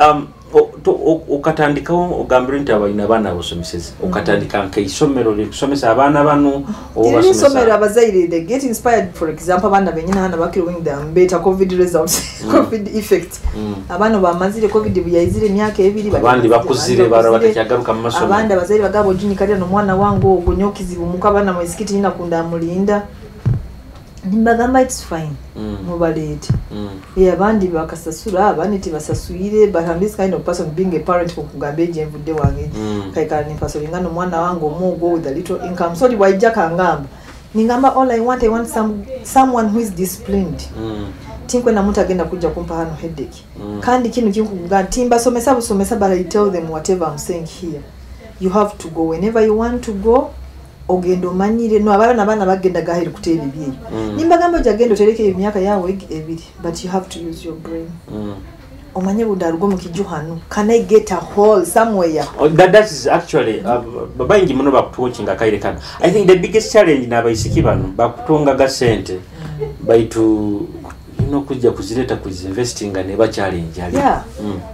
okatandikawo ogambire nti abalina abaana abasomeseza, okatandika nkaisomero likusomesa abaana bano oba Eri basomesa- isomero, abazaire they get inspired. For example, abaana benyina hano bakiri them beta COVID results, COVID effect. Abaana bamazire COVID buyayizire emyaka 2. Abandi bakuzire, abandi bara bakuzire. batakyagaruka mu masomero. Abandi abazaire bagaba ojunyikatira nomwana wange ogwo nyokizibu muka abaana mwesikiti nyina kunda amulinda, nimbagamba it's fine, mubaleete. Yeah, abandi bakasasura, abandi tibasasuyire, but I'm this kind of person, being a parent, kukugamba egyenvudde wange, kaikala nimpasolinga nomwana wange omwogo with a little income, so bwaijja kangamba ningamba all I want, I want someone who is disciplined. Tinkwenda muntu agenda kujja kumpa hano headache. Kandi kino kinkuga timbasomesa busomesa, but I tell them whatever I'm saying here, you have to go whenever you want to go, ogenda omanyire no abaana, abaana bagenda gaheri kuteera ebyeyo. Nimbagamba ojja genda otereke emyaka yawe 2, but you have to use your brain. Omanye budarugo mu kiju hano, can I get a hole somewhere? Oh, that is actually bayingi muno bakutuwatchinga akaire kano. I think the biggest challenge n'abaisiki bano bakutungaga sente, baitu kujja kuzireta kuzinvestinga neba challenge ali. Yeah.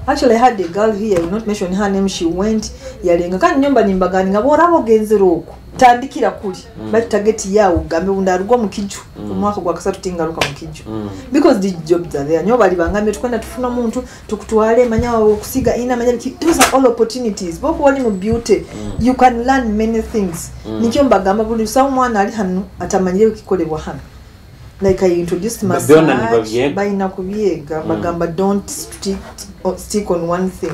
Actually, I had a girl here, I will not mention her name, she went, yalenga kandi nyomba nimbagani nga bworaba ogenzera okwo tandikira kuli, baitu target yawe ugambe bundarugo mu kiju, omwaka gwa kasatu tingaruka mu kiju, because the jobs are there. Nyo bali bangambye tukwenda tufuna omuntu tukutwale manya okusiga ina manya biki. Those are all opportunities. Boku wali mu beauty, you can learn many things. Nikyo mbagamba buli sawa omwana ali hano atamanyire kikolebwa hano, like I introduced Byonna massage, nibabyega. Balina kubyega. Bagamba don't stick on one thing.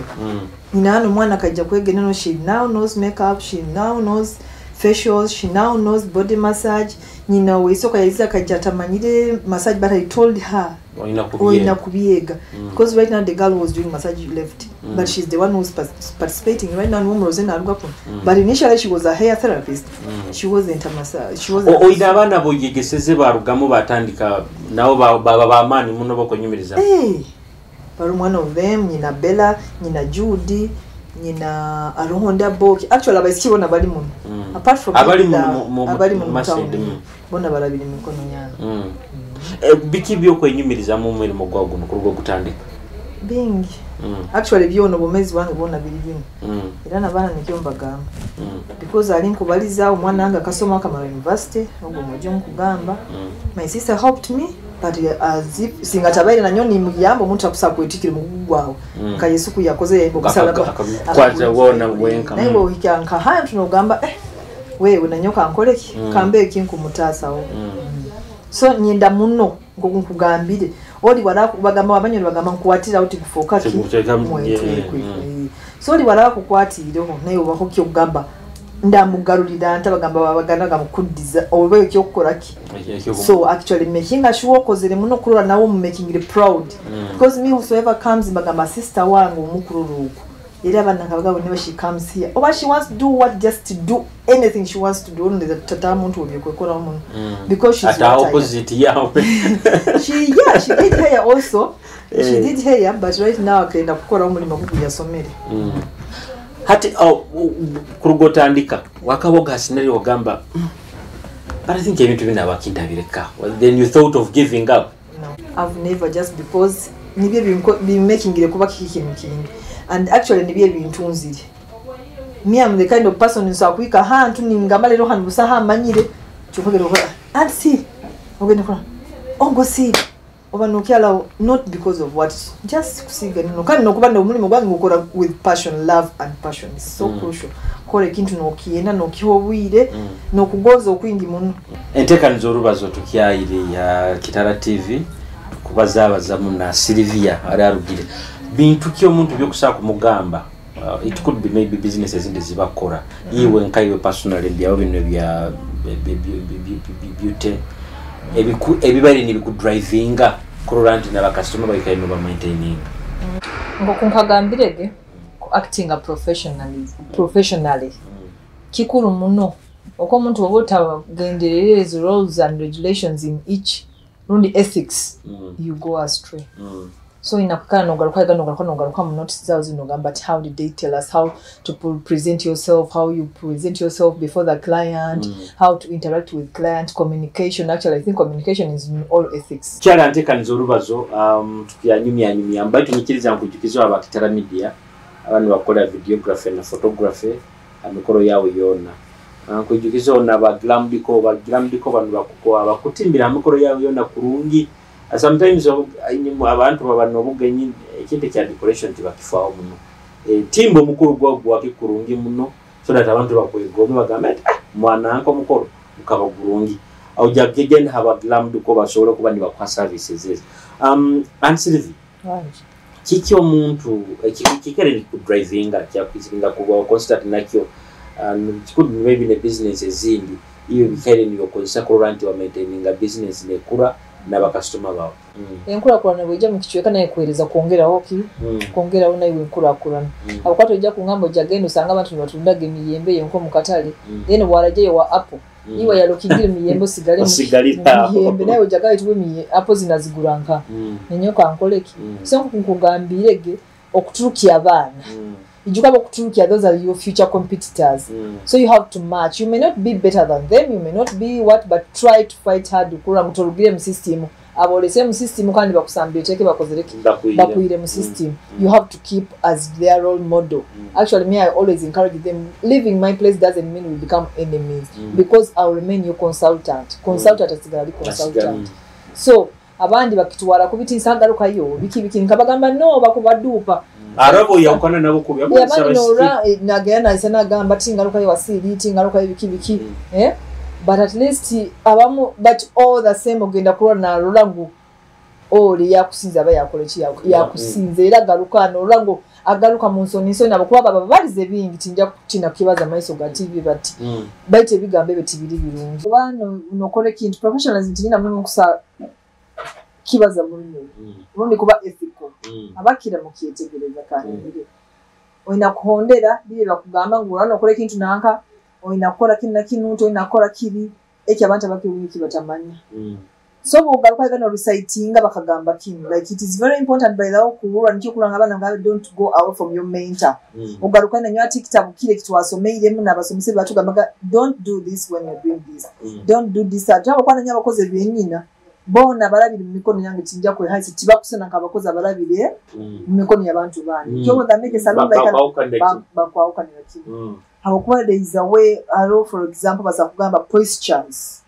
Nina hano omwana kajja kwega enono, she now knows makeup, she now knows facials, she now knows body massage. Nyina weisooka yayiza kajja atamanyire massage, but I told her olina olina kubyega. Kubyega, because right now the girl who was doing massage left, but she's the one who's participating right now niwo naruga kuno, but initially she was a hair therapist. She wasn't a massage, she wasn't. Oyina abaana boyegeseze barugamu batandika nabo baba bamaani muno bokwenyumiriza? Hey, but one of them, nyina Bella, nyina Judy, nyina Aruhonda Boki. Actually abaisiki bona bali muno. Apart from Abali Hilda, abali muno Masindi, town. Bona balabira emikono yange. Eh, biki byokwenyumiriza mu mulimu gwawo guno ku lugwo gutandika? Bingi. Actually byona obumezi bwange bwona biri bino. Era nabaana nikyo mbagamba. Because ali nkubaliza omwana wange akasoma akamala university, ogwo mujjo nkugamba. My sister helped me, but as if singa tabaire nanyo nimuyamba omuntu akusa kwetikira mugugu gwawe. Nka Yesu kuyakoze yayimba omusalaba. Akakwata wona wenka. Naye bw'ohika nka hantu n'ogamba, eh, weewe nanyo kankoleki, kambe ekinkumutaasawo. So nyenda muno nkugambire oli wala bagamba abanyoni bagamba nkuwatira uti kufuuka ki mwetu ekwe. So oli wala kukwatireho naye obako kyokugamba ndamugalulira nta bagamba babagana gamukuddiza oba ekyokukola ki. So actually making sure okozere muno kulora nawo mu making it proud, because me, whosoever comes, mbagamba sister wange omukululu ogwo era abaana nga whenever she comes here oba she wants to do what, just to do anything she wants to do, only tata muntu obyekwekola muno because she's Ate what I am. opposite yawe. She, yeah, she did hair also. She did hair, but right now akenda kukora omulimo gugu yasomere. Hati kuruga otandika wakaboga sinari wagamba, but I think ebintu bino abakintabireka. Well, then you thought of giving up? No, I've never, just because nibyo bimakingire kuba kiki kintu kingi, and actually nibyo bintunzire. Me, I'm the kind of person nsobola kuhika hantu ningamba leero hanu busa hamanyire kyokogera okola and see ogenda kola ogo see oba nokyalawo, not because of what, just kusiiga nino kandi nokuba omulimu gwange ngukora with passion. Love and passion is so crucial. Kola ekintu nokiyenda, nokiha obwire, nokugonza okwingi muno. Enteekaniza olubazo tukyayire ya Kitara TV kubazaabazamu na Sylvia ali arugire. Bintu ki omuntu byokusobola kumugamba? It could be maybe business ezindi zibakora, iwe nka iwe personally, byawe bino bya beauty ebibaire nibikudrivinga kurora nti nabakasitoma baikaire nobamaintaininga. Ngokunkagambirege acting professionally kikuru muno. Oko omuntu oba otagenderera ezo rules and regulations in each rundi ethics, you go astray. So inakukana nogaruka nogaruka nogaruka mu notes zawo zino gamba, but how did they tell us how to present yourself, how you present yourself before the client, how to interact with client, communication. Actually, I think communication is in all ethics. Kyala nteekaniza olubazo tukyanyumyanyumya mbaye tunyikiriza nkujukiza aba Kitara Media abantu bakola videography na photography amikoro yawe yona. Nkujukiza ona ba Glamdico, ba Glamdico bano bakukoa bakutimbira amikoro yawe yona kurungi. Sometimes abantu baba n'obugenyi ekintu kya decoration tibakifaawo muno. Timba omukulu gwa gwaki kurungi muno so that abantu bakwegombe bagambe nti mwana nko omukolo mukaba gurungi. Ojja kugenda haba Glamdico basobole okuba nibakuha services ezo. Aunt Sylvie, kiki omuntu kikere nikudrivinga kyakuziringa kuba constant nakyo, could maybe ne business ezindi iyo bikere niyokozesa kurora nti wa maintaininga business nekura n'abakasitoma bawe? Enkulakulana bwejja mu kicweka naye kuweereza kwongerawo ki, kwongerawo naye enkulakulana. Abukwata ojja ku ngambo ojja genda osanga abantu nibatundaga emiyembe eyo nko mu katale, then bw'alajjayo wa apple, iwe yalokingire emiyembe osigale mu miyembe, naye ojja gayo tuwe emiye apple zinazigula nka nenyoka nkoleki. So nkugambirege okuturukia abaana, ijuka okuturukia, those are your future competitors. So you have to match. You may not be better than them, you may not be what, but try to fight hard kura mutolugire mu system, abolese mu system kandi bakusambire teke bakozereke bakuyire mu system. You have to keep as their role model. Actually, me, I always encourage them, leaving my place doesn't mean we become enemies, because I'll remain your consultant. Consultant asigala ali consultant. So abandi bakitwala kubitiisa agarukayo biki biki nkabagamba no bakubadupa. Arabo yakwana nabo kubya nora nagenda nase nagamba tingarukayo wasiri tingarukayo biki biki, but at least abamu, but all the same ogenda kulwa na rulangu oli yakusinza aba yakola ki yakusinza era garuka no rulangu agaruka mu nsoni nsoni nabo kuba baba balize bingi tinja kutina kibaza maiso ga TV bati baite ebigambo ebyo tibiri birungi bano nokole kintu professionalism tinyina mulimu kusa kibaza mulimu ubundi kuba ethical. Abakira mukyetegereza kandi bire oyina kuhondera bire bakugamba ngu urano okole kintu nanka oyina kukola kino na kino oyina kukola kiri ekyo abantu abakiri kibatamanya. So bw'ogaruka gano recitinga bakagamba kino, like it is very important by the way okuwulira nikyo kulanga abaana nga don't go out from your mentor. Ogaruka nanyo ati kitabu kile kitwasomeiremu n'abasomesa batugamba don't do this when you're doing this, don't do this. Ate abakwana nyo abakozi ebyenyina bona balabire mu mikono yange tinja kwehaisa tibakusana nkabakozi abalabire mu mikono y'abantu bandi. Kyo make salon bakwawukanira kimu. Habwokuba there is a way, for example basa kugamba postures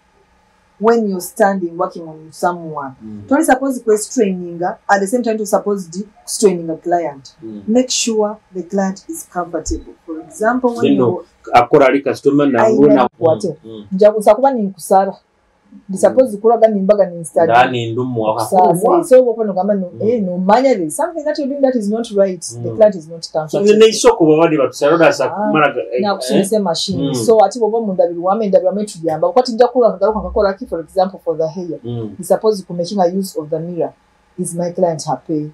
when you're standing working on someone. Toli supposed to training at the same time to supposed to training a client. Make sure the client is comfortable. For example, when you akora ali customer na ngona nja kusakuba ni nkusara. Ndi supposed kuraga nimbaga ni study. Ndani ndumu akakurwa. So wokono gamba no no manya there is something that you're doing that is not right. The client is not comfortable. So ne isoko babandi batusarora sakumara na kusunise machine. So ati bobo mundabiri wame ndabiri wame tujamba. Kwati nja kura kagaruka kakora ki, for example for the hair. Ndi supposed to making a use of the mirror. Is my client happy?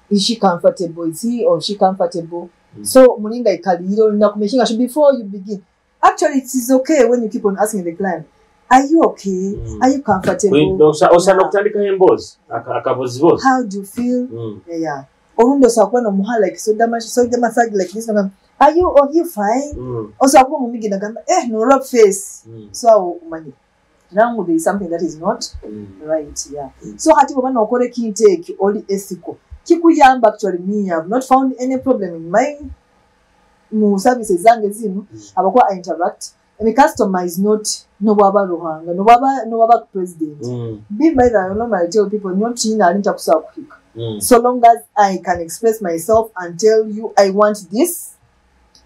Is she comfortable? Is he or she comfortable? So mulinga ikaliro na kumaking sure before you begin. Actually it is okay when you keep on asking the client. Are you okay? Are you comfortable? Osana okutandikaho emboozi, akabozibozi. How do you feel? Yeah. Olundi osobola kuba nomuha like soda massage like this, nogamba, are you fine? Osobola kuba omumigi nagamba, eh, norab face. So awo omanyire nangu there is something that is not right. Yeah. So kati bwoba nokola ekintu ekyo, oli ethical, kikuyamba. Actually, me, I have not found any problem in my mu services zange zino. Abakuba I interact and customer is not, nobwaba Ruhanga, nobwaba president. Be by the, I normally tell people not yina ali ntakusobola kuhika. So long as I can express myself and tell you I want this,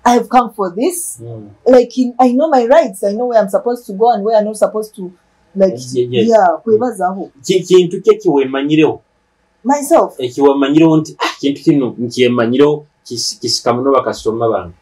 I have come for this, like I know my rights, I know where I'm supposed to go and where I'm not supposed to, like. Yeah, kwebazaho. Kintu ki ekiweemanyireho? Myself. Ekiweemanyireho nti, "Ah, kintu kino nkyemanyireho, kisika muno bakasitoma bange"?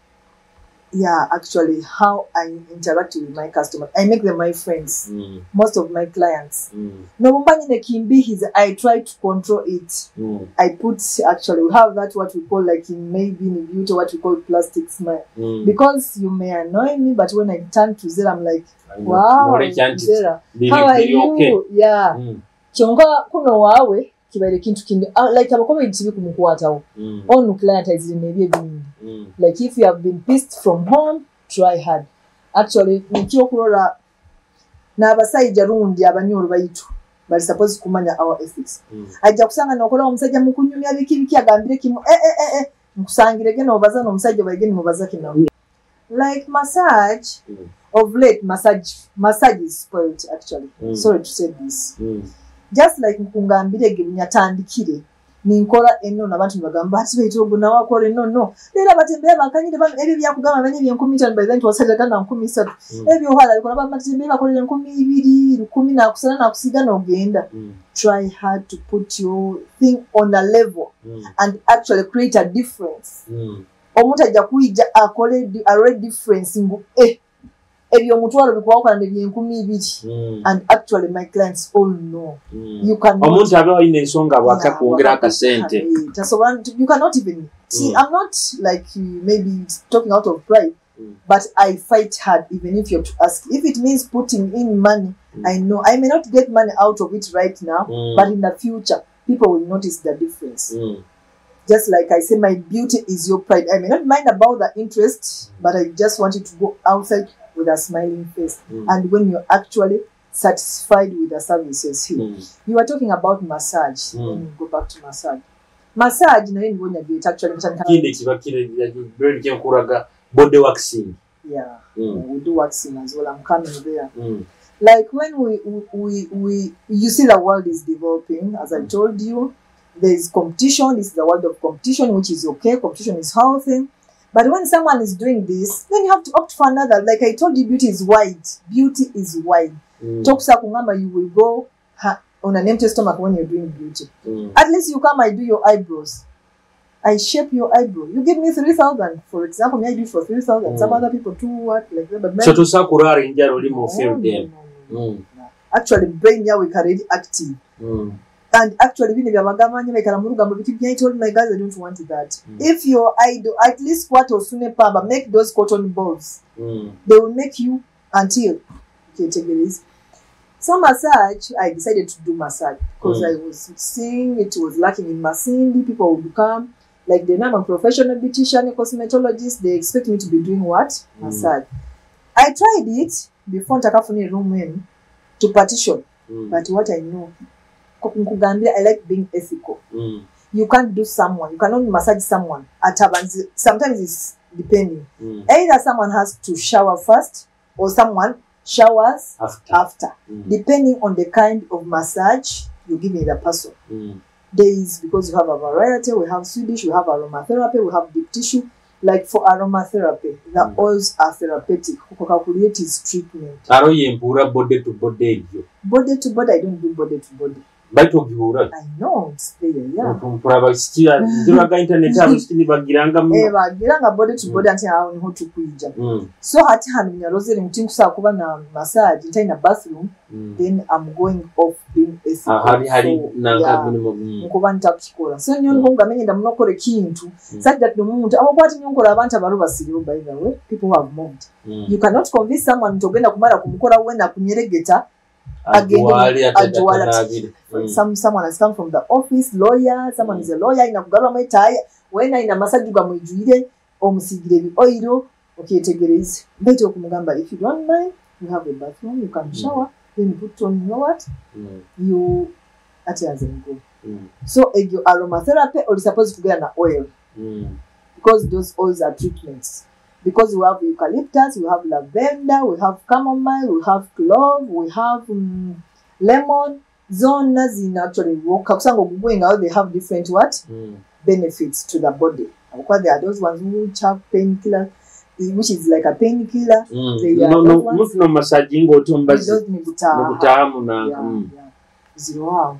Yeah, actually, how I interact with my customers, I make them my friends. Most of my clients, nobumba nyine kimbihiza, I try to control it. I put, actually, we have that what we call, like in maybe in beauty, what we call plastic smile, because you may annoy me, but when I turn to Zera, I'm like, "Wow, Mwolekya nti Zera, how are biri you?" okay. Yeah. Kyonka kuno waawe kibaire kintu kindi. Ah, like abakoba ekibi kumukwatawo. Onu client aizire nebyo ebindi. Like if you have been pissed from home, try hard. Actually, nikyokurora n'abasajja rundi abanyoro baitu bali supposed kumanya our ethics. Ajja kusanga nokola omusajja mukunyumya biki biki, agambire kimu, eh, eh, eh, eh. Nkusangire gena obaza n'omusajja baige nimubaza kino, like massage. Of late, massage is spoiled, actually. Sorry to say this. Just like nkungambire ge nyatandikire ninkora enono, abantu nibagamba ati baitu ogwo nawe akora enono, leero abatembeeyi bakanyire bano, ebyo byakugamba banye 50,000, by then twasajjaga na 3000. Ebyo ohala bikola, batembeeyi bakolera 2000, 1000, nakusala nakusiga n'ogenda. Try hard to put your thing on a level and actually create a difference. Omuntu ajja kuyija akole alore difference ngu, eh, ebyo omutwalo bikwawukana nebye 2000. And actually, my clients all know you cannot Omuntu aba alina ensonga bwaka kwongera akasente. Tasobola, you cannot even see. I'm not like maybe talking out of pride, but I fight hard even if you're to ask, if it means putting in money. I know I may not get money out of it right now, but in the future people will notice the difference. Just like I say, my beauty is your pride. I may not mind about the interest, but I just want you to go outside with a smiling face and when you're actually satisfied with the services here. You are talking about massage. Then you go back to massage. Massage nayo nibonya byeta actually mutandika. Kindi kiba kiri kyenkuraga body waxing. Yeah. We do waxing as well. I'm coming there. Like when we you see the world is developing, as I told you, there is competition. This is the world of competition, which is okay. Competition is healthy. But when someone is doing this, then you have to opt for another. Like I told you, beauty is wide. Beauty is wide. Tokusa kungamba you will go on an empty stomach when you're doing beauty. At least you come, I do your eyebrows. I shape your eyebrow. You give me 3,000, for example. Me, I do it for 3,000. Some other people do what like that. But So tosobola kulwala enjala oli mu no, field no, eno. no, no. Actually, brain yawe already active. And actually, bino byabagamba nnyo baikala mu lugambo biki. I told my guys I don't want that. If you're idle, at least kwata osune pamba, make those cotton balls. They will make you until okyetegereza. So massage, I decided to do massage because I was seeing it was lacking in Masindi. People would come, like they know I'm a professional beautician, a cosmetologist. They expect me to be doing what? Massage. I tried it before ntakafuna room in to partition, but what I know, nkugambye, I like being ethical. You can't do someone, you cannot massage someone atabanzi. Sometimes it's depending. Either someone has to shower first or someone showers After. after, depending on the kind of massage you're giving the person. There is, because you have a variety. We have Swedish, we have aromatherapy, we have deep tissue. Like for aromatherapy, the oils are therapeutic. Calculate is treatment. Aro yempura body to body egyo. Body to body, I don't do body to body. Baitu ogihura. I know it's there, yeah. Mpura sitira ndiraga internet abasitini bagiranga muno. Bagiranga body to body ati awo niho tukwija. So hati hanu nyarozere nti nkusaba kuba na massage ntaina bathroom, then I'm going off being ethical. Hari So, nanka yeah. minimum. Nkuba ntakukikola. So nyo nkonga menye ndamunokora ekintu such that nomuntu abakwati nyonkora abantu abaro basiriyo, by the way, people who have moved. You cannot convince someone nti ogenda kumara kumukora wena kunyeregeta agende Agwale agwale. atatanabire. Someone has come from the office, lawyer, someone is a lawyer, inakugarura etaaya wena ina massage gamwijwire omusigire ebi oil okyetegereze mbaitu okumugamba, if you don't mind, you have a bathroom, you can shower, then you put on, you know what, you ati anze mugulu. So egyo aromatherapy oli supposed kugenda na oil because those oils are treatments, because we have eucalyptus, we have lavender, we have chamomile, we have clove, we have lemon. Zonna zina actually work kusanga ogugwengawo, they have different what benefits to the body. Because there are those ones which have painkiller, which is like a painkiller. They are No, no, those ones. Muntu no massage ng'oti omubazi Those nigutaaha. nogutaahamu na Yeah. Zero awo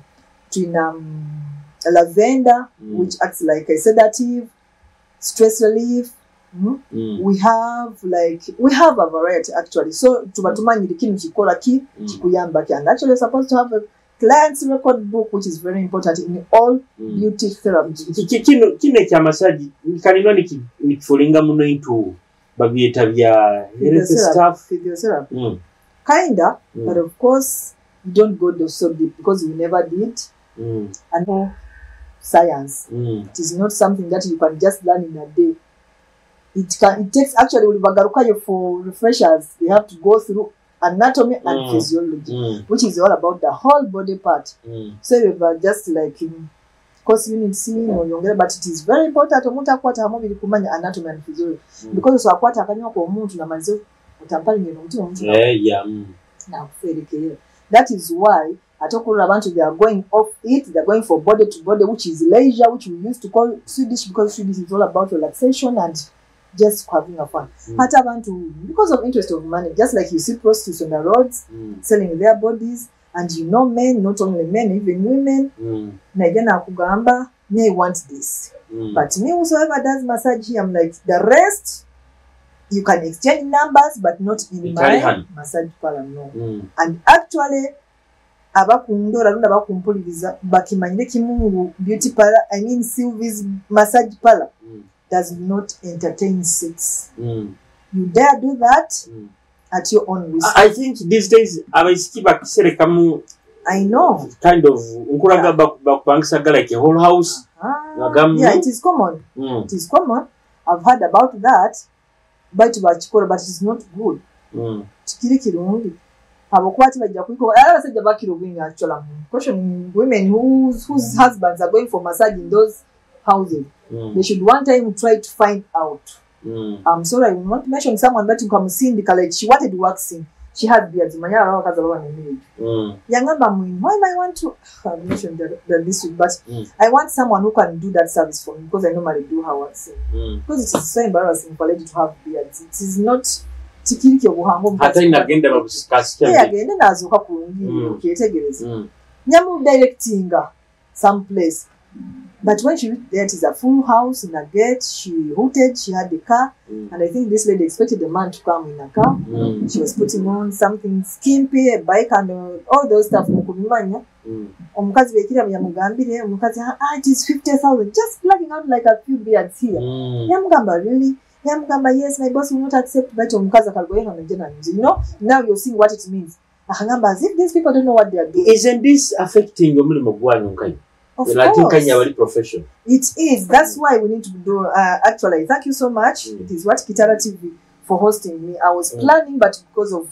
tulina lavender, which acts like a sedative, stress relief. We have a variety actually, so tuba tumanyire kinu kikola ki, kikuyamba ki, and actually you're supposed to have a client's record book, which is very important in all beauty therapy. Kino ekya massage kanino nikifulinga muno into babyeta bya health stuff. Physiotherapy, kinda. But of course you don't go so deep because we never did and science, it is not something that you can just learn in a day. It takes, actually bagarukayo for refreshers, they have to go through anatomy and physiology, which is all about the whole body part. So you are just like in course unit C noyongera, but it is very important omuntu akwata hamubiri kumanya anatomy and physiology, because osobola kukwata akanywa k'omuntu namalize otampalinga omutima omuntu Eh, yeah. Nakuferekerera. That is why ate okulora abantu, they are going off it, they are going for body to body, which is leisure, which we used to call Swedish, because Swedish is all about relaxation and just having a fun. Ate abantu, because of interest of money, just like you see prostitutes on the roads selling their bodies, and you know men, not only men, even women, naija nakugamba, me, I want this. But me, whosoever does massage here, I'm like, the rest you can exchange numbers, but not in my Italian. Massage parlor, no. And actually abakundora rundi abakumpuliriza bakimanyire kimu ngu beauty parlor, I mean Sylvie's Massage Parlor, does not entertain sex. You dare do that at your own risk. I think these days abaisiki bakiserekamu. I know. Kind of nkulaga bakupangisaga like a whole house. Ah, yeah, it is common. It is common. I've heard about that, baitu bakikola, but it's not good. Tikiri kirungi habwokuba tibajja kubikola era abasajja bakira obwingi. Actually, caution women whose husbands are going for massage in those houses. They should one time try to find out. I'm sorry, I will not mention someone, but nkamusindika, like she wanted waxing, she had beards, manya abakazi ababa nemiri. Yangamba mwini, why am I want to I mentioned the this week, but I want someone who can do that service for me because I normally do her waxing, because it is so embarrassing for a lady to have beards. It is not tikiri kyobuhanga omukazi. Ate nagenda babusikasika. Ye agende n'azuuka kulungi. Okyetegereza. Nyamu directinga some place, but when she reached there, it is a full house in a gate. She hooted, she had a car, and I think this lady expected the man to come in a car. She was putting on something skimpy, a bike and all those stuff mukubimanya. Omukazi bekira yamugambire omukazi, ah, it is 50,000, just plucking out like a few beards here. Yamugamba, really? Yamugamba, yes, my boss will not accept. But omukazi akagoye nje, you know, now you're seeing what it means. Akagamba as if these people don't know what they are doing. Isn't this affecting omulimu gwanyu nkanyi? Of Ati course. nkanyi abali profession. It is. That's why we need to do. Actually, thank you so much. It is what Kitara TV for hosting me. I was planning, but because of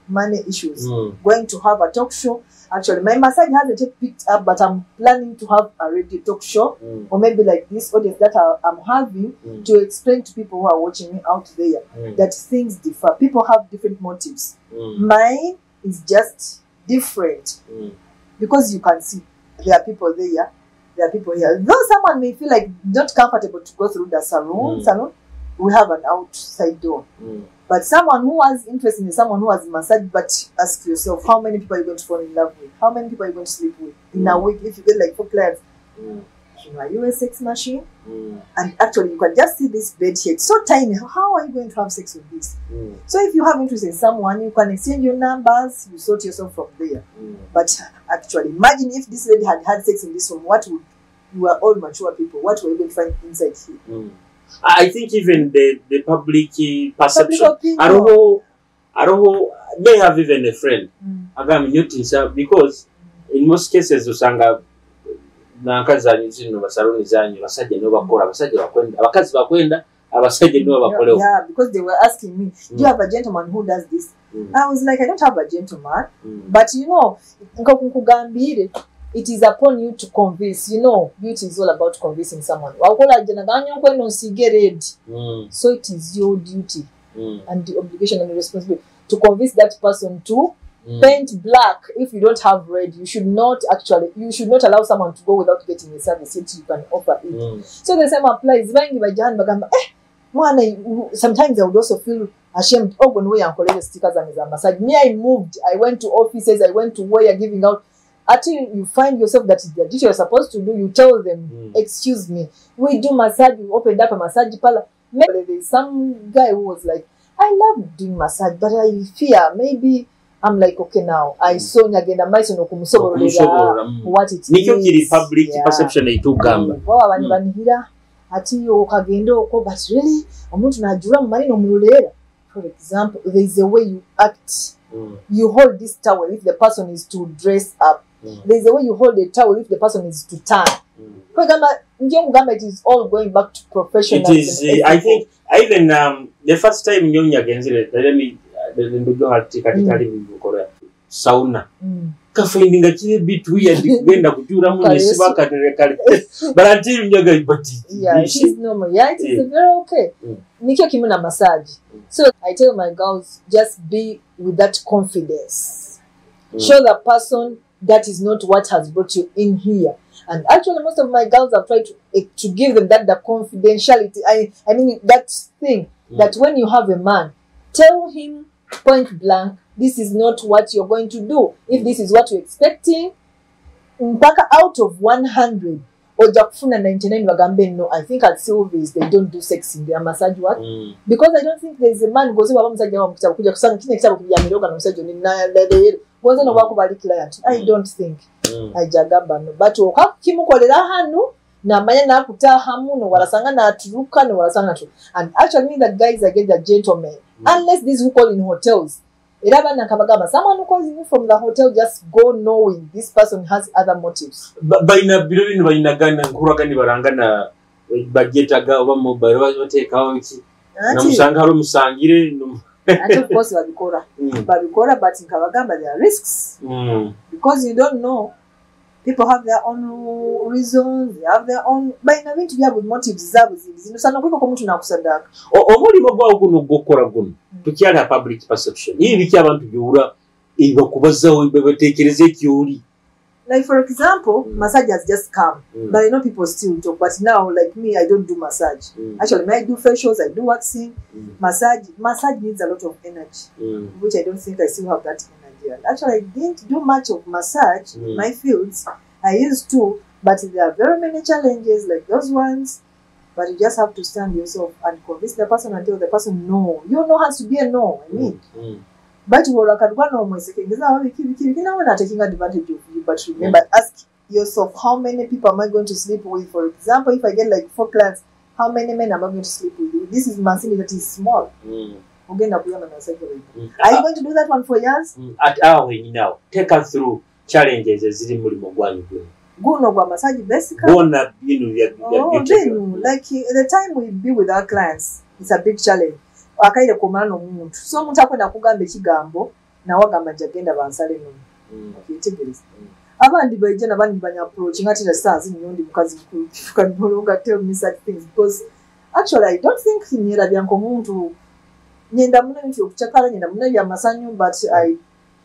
money issues, going to have a talk show. Actually, my massage hasn't yet picked up, but I'm planning to have a radio talk show, or maybe like this audience that I'm having, to explain to people who are watching me out there that things differ. People have different motives. Mine is just different because you can see there are people there, there are people here. Though someone may feel like not comfortable to go through the salon, salon, We have an outside door. But someone who has interest in someone who has massage, but ask yourself, how many people are you going to fall in love with? How many people are you going to sleep with in a week? If you get like 4 clients, you know, are you a sex machine? And actually, you can just see this bed here. It's so tiny. How are you going to have sex with this? So if you have interest in someone, you can exchange your numbers, you sort yourself from there. But actually, imagine if this lady had had sex in this room, what would, you are all mature people, what were you going to find inside here? I think even the public perception. Public opinion. Aroho may have even a friend. Agam nyutinsa, because in most cases usanga nankazi zino basaloni zanyu basajja nibo bakora, abasajja bakwenda, abakazi bakwenda, abasajja nibo bakolewo. Yeah, because they were asking me, do you have a gentleman who does this? I was like, I don't have a gentleman. But you know, nkakukugambire, it is upon you to convince. You know, beauty is all about convincing someone. So it is your duty and the obligation and the responsibility to convince that person to paint black. If you don't have red, you should not actually, you should not allow someone to go without getting a service yet you can offer it. So the same applies. Sometimes I would also feel ashamed. Oh, when we are stickers and massage. Me, I moved. I went to offices. I went to where you're giving out. Until you find yourself that is the duty you're supposed to do, you tell them, excuse me, we do massage, we opened up a massage parlor. Maybe there's some guy who was like, I love doing massage, but I fear maybe. I'm like, okay, now I saw nyagenda maiso nokumusoborera what it is. Public perception etugamba. Baba bani banihira ati okagenda okwo, but really omuntu najura mu manino mululera. For example, there is a way you act. You hold this towel if the person is to dress up. There is a way you hold the towel if the person is to turn. For example, it is all going back to professionalism. It is. I think even the first time nyonya genzile, let me sauna kafindinga kiri bit weird kugenda kujura mu nesiba kale kale, but until nyaga but yeah, it is normal. Yeah, it is very okay. Nikyo kimu na massage. So I tell my girls, just be with that confidence. Show the person that is not what has brought you in here. And actually, most of my girls have tried to give them that the confidentiality. I mean that thing that when you have a man, tell him point blank, this is not what you're going to do. If this is what you're expecting, mpaka out of 100, oja kufuna 99 bagambe no. I think at Sylvie's they don't do sex in their massage work. Because I don't think there's a man goes wa musajja wa mukitabo kuja kusanga kine kitabo kujamiroga na musajja ni na leero goze no bakubali client. I don't think ajagamba no, but okakimukolera hano namanya nakutaha muno warasanga naturuka no warasanga natu. And actually mean that guys are getting the gentlemen. Unless these who call in hotels. Someone who calls you from the hotel, just go knowing this person has other motives. Baina biro baina gana nkuragani barangana bagetaga oba mobile batekawo iki namusanga haro musangire. And of course babikora. Babikora, but nkabagamba there are risks. Because you don't know. People have their own reasons, they have their own baina bintu byabwe motives zaabwe zino sana kwiko omuntu nakusadaka. Omulimo gwawo guno gukora guno tukyali public perception. Ibi biki abantu byura ibakubazaho batekereza ekyoli. Like for example, massage has just come. But I know people still talk, but now like me, I don't do massage. Actually, I do facials, I do waxing. Massage needs a lot of energy, which I don't think I still have that energy. And actually, I didn't do much of massage in my fields. I used to, but there are very many challenges like those ones. But you just have to stand yourself and convince the person until the person no. You know has to be a no. I mean. But we're not taking advantage of you. But remember, ask yourself, how many people am I going to sleep with? For example, if I get like 4 clients, how many men am I going to sleep with? This is machine that is small. Are you going to do that one for years? At our now, take us through challenges as Guno gwa massage basically. Like the time we be with our clients, it's a big challenge. Akaire kumala n'omuntu. So omuntu akwenda kugamba ekigambo nawagamba njagenda bansale no. Okitegereza. Abandi baija nabandi banya approach ngati na saa zino ndi mukazi mukulu. You can no longer tell me such things because actually I don't think nyera byanko omuntu nyenda muno nti okuchakala nyenda muno bya masanyu, but I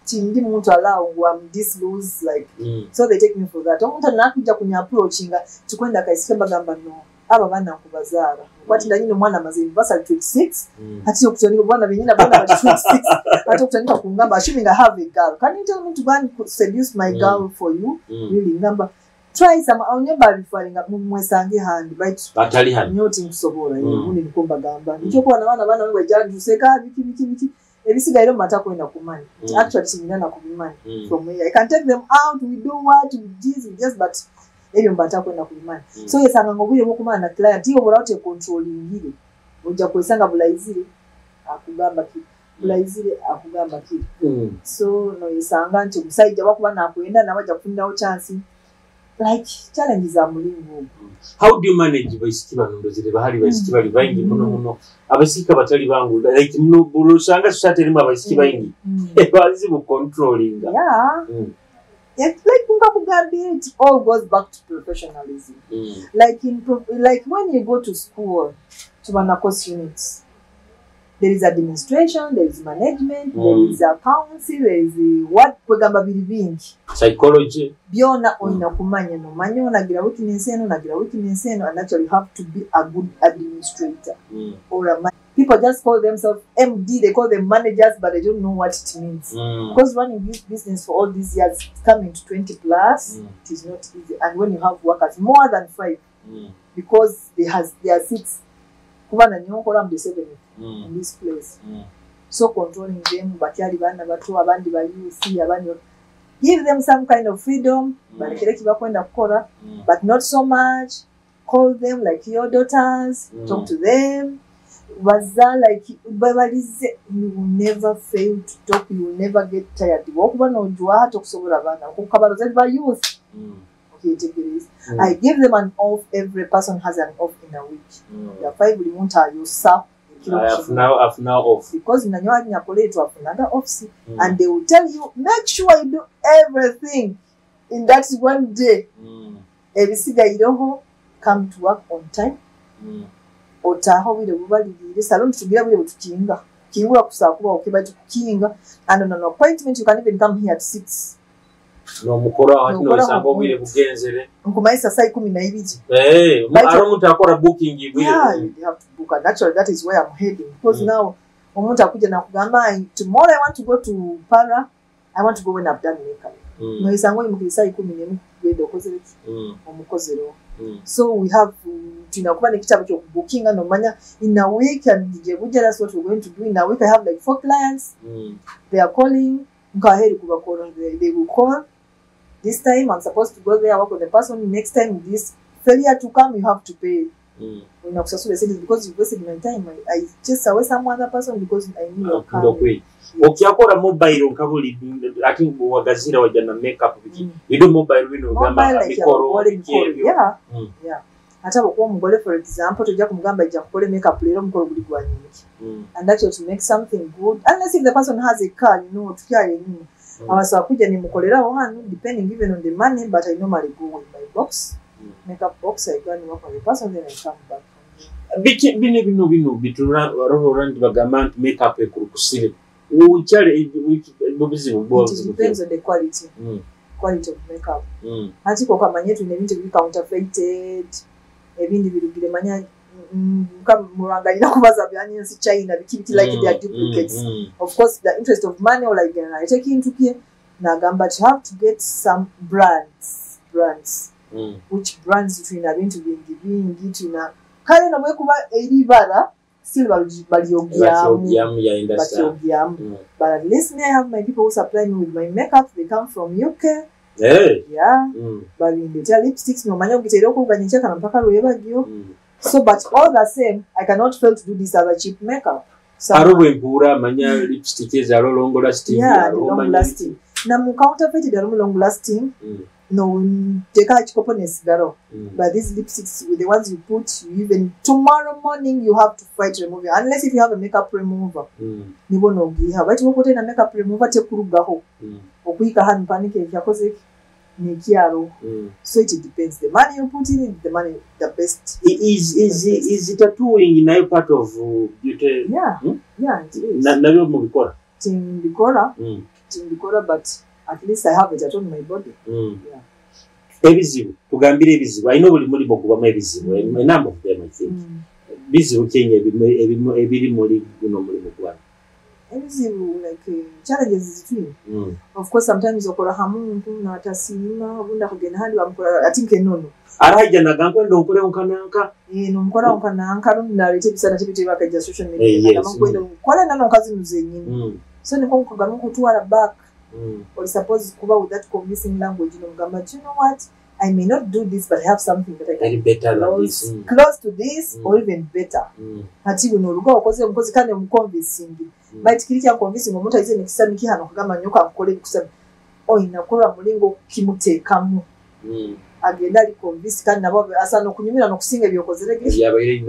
tindi muntu allow I'm this loose like so they take me for that. Omuntu nakuja kunya approach nga tukwenda kaisike bagamba no. Aba baana nkubazaara kwati ndanyine omwana amaze university 26. Ati okutandika bwana benyina bwana bali 26, ati okutandika kungamba, assuming I have a girl, can you tell me to go and seduce my girl for you? Really, ngamba try some onyomba referring mwesange handi but Batali hano. Nyo tinkusobola. Ubundi niko mbagamba nikyo kuba nabaana baana bajja tuseka biki biki biki ebisigaire mu mata kwenda kumanyi. Actually kinyina na kubimanyi. From where I can take them out, we do what we this, we just, but ebyo mbata kwenda kubimanyi. So yesanga ngobwire bwokumana na client iyo bora ote controllingire ojja kwesanga bulayizire akugamba ki, bulayizire akugamba ki. So no yesanga nti omusajja wakuba nakwenda nawe ajja kufunirawo chance, like challenges za mulingo ogwo. How do you manage baisiki bano? Ndozire bahali baisiki bali baingi muno muno, abaisiki abatali bangu, like muno bulusanga society erimu abaisiki baingi bazibu controllinga. Yeah. It's like nkakugambira, it all goes back to professionalism. Like when you go to school to run course units, there is administration, there is management, there is accounting, there is what kwegamba biri bingi. Psychology. Byona olina kumanya nomanya onagira weakness eno, onagira weakness eno, and actually you have to be a good administrator or a people just call themselves MD, they call them managers, but they don't know what it means. Because running this business for all these years, coming to 20 plus, it is not easy. And when you have workers more than 5, because they are 6, kuba na nyonkora I'm the 7th in this place. So controlling them, bakyali baana bato, abandi ba youth, abandi give them some kind of freedom, balekere kibakwenda kukola, but not so much. Call them like your daughters, talk to them. Baza like babalize, you will never fail to talk, you will never get tired. Wokuba nojwaha tokusobola abaana okukabaroza ba youth. Okyetegereza. I give them an off, every person has an off in a week. Ya 5 buli muntu ayosa ekiro kimu. Afunawo off. Because nanyo nyakoleetwa afunaga offs, and they will tell you make sure you do everything in that one day. Ebisigayireho come to work on time. Otaaha obwire bubaliriire salon tutugira bwire bwetukinga kingula kusaa kuba okay but kukinga, and on an appointment you can even come here at 6. Nomukora ati Nomukoraho. Nosanga obwire bugenzere. Nkumayisa saa 12. Eh, Baitu- ari omuntu akora booking bwire. Yeah, you have to book, and actually that is where I'm heading because now omuntu akuja nakugamba, tomorrow I want to go to para, I want to go when I've done makeup." Noyisanga oyimukira saa 11 kugenda okozere ki? Omukozero. So we have tulina kuba nekitabo kyokubookinga nomanya in a week, and gye bujja that's what we're going to do. In a week I have like 4 clients. They are calling nkaheri kubakola, they will call this time I'm supposed to go there, work with the person. Next time this failure to come, you have to pay. Olina kusasula esente because you wasted my time. I chase away some other person because I knew you're Akunda coming. okwe okyakora mobile nka buli ati wagazira wajja na makeup biki. You do mobile bino Mobile ogamba like mikoro abagole biki mikoro ebyo. Yeah. Yeah, ate abokuba omugole, for example, tojja kumugamba ijja kukole makeup leero, omukolo guli gwa nyingi. And actually to make something good, unless if the person has a car, tukyali enyuma. Abasobola kujja nimukolerawo hano depending even on the money, but I normally go with my box, makeup box. I go and work on the person, then I come back from there. Biki bino bino bino bitula rohora nti bagamba nti makeup ekulukusire ukyale bubizibu It buzibu. depends on the quality quality of makeup. Anti kokamanye tulina ebintu ebiri counterfeited, ebindi birugire manya muranga alina kubaza byanyensi China biki biki, like they are duplicates. Of course the interest of money or like naleta ekintu kye nagamba you have to get some brands. Which brands? Tulina bintu bingi bingi, tulina kale no bwekuba eri bara still balyogyamu. Bakyogyamu ya understand. Bakyogyamu. But at least me, I have my people who supply me with my makeup. They come from UK. Hey. Yeah. Babindeetera lipsticks nomanya ogiteera okuvuganya enkyakana mpaka lwebagyo. So but all the same I cannot fail to do this other cheap makeup. So, Aro bwempuura amanya lipstick ezalo long lasting. Yeah, aro the long omanya- lasting na mu counterfeited alimu long lasting. No teka ekikopo nesigalo. But these lipsticks with the ones you put, you even tomorrow morning you have to fight removing, unless if you have a makeup remover. Nibo nogiha bait wokote na makeup remover tekurugaho. Okuyika hano mpanike ekyakoze nekyalo. So it depends the money you put in it, the money the best. Is tattooing nayo part of beauty? Yeah. Yeah, it is. Nabyo mubikola? Timbikola. Timbikola, but at least I have it at on my body. Yeah. Ebizibu, tugambire ebizibu. I know buli mulimu gubamu ebizibu. A number of them, I think. Bizibu kyenye ebiri muri guno mulimu gwanyu? Ebizibu like challenges zitwine. Of course, sometimes okora hamuntu natasiima, obundi akagenda handi bamukora ati nkenono. Arahajja naga nkwenda onkoleho nkananka. Nomukora nkananka, rundi naleeta ebisana tebitebe akajja social media. Yes. Nkwenda nkola nano nkazi zenyini. So niko nkugamba nkutwara back. Or suppose kuba with that convincing language, nomugamba, you know what, I may not do this, but I have something that I can better than this. Close to this or even better. Ati buno oluga okoze omukozi kandi omuconvincing. But kiri kya convincing omuntu aize nekisa mikihano kugamba nyoka nkole bikusaba. Oyina kukola mulingo kimuteekamu. Agenda ali convince kandi nabo asana okunyumira n'okusinga ebyokozere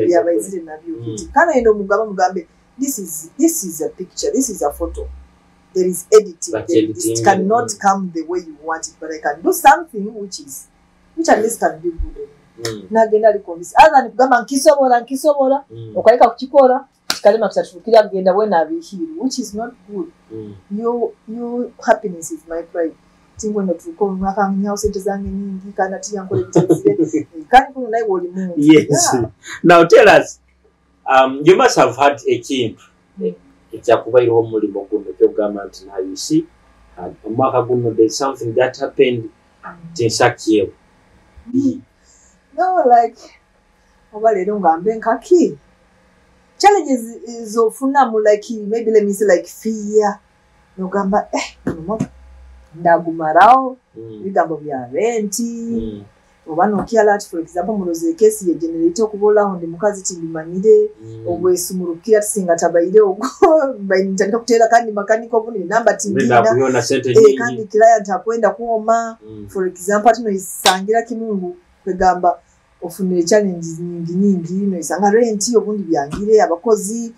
byabaizire nabyo. Kandi endo mugamba mugambe this is a picture, this is a photo. There is editing. It cannot come the way you want it, but I can do something which at least can be good. Nagenda ali convince. Other than kugamba nkisobola okaleka kukikora kikalema kitatukira kugenda wena abihiru, which is not good. Your happiness is my pride. Tingweno tuko mwaka nyawo sente zange nyingi kana tiyankole bitezire kandi kuno naye woli muntu. Yes. Yeah. Now tell us, you must have had a kintu ekyakubairaho omulimu guno kyogamba nti now you see omwaka guno there's something that happened tinsakyewo. No, like oba leero ngambe nkaki challenges zofunamu, like maybe let me say like fear, nogamba ndagumarawo ebigambo bya renti oba nokyala ati for example muroze kesi ye generator okubolaho ndi mukazi tindimanyire obwesumurukira tusinga tabaire ogwo ntandika kuteera kandi makanika obundi namba tindina kandi client akwenda kuoma. For example ati noisangira kimungu kwegamba ofunire challenges nyingi nyingi, noisanga renti obundi byangire abakozi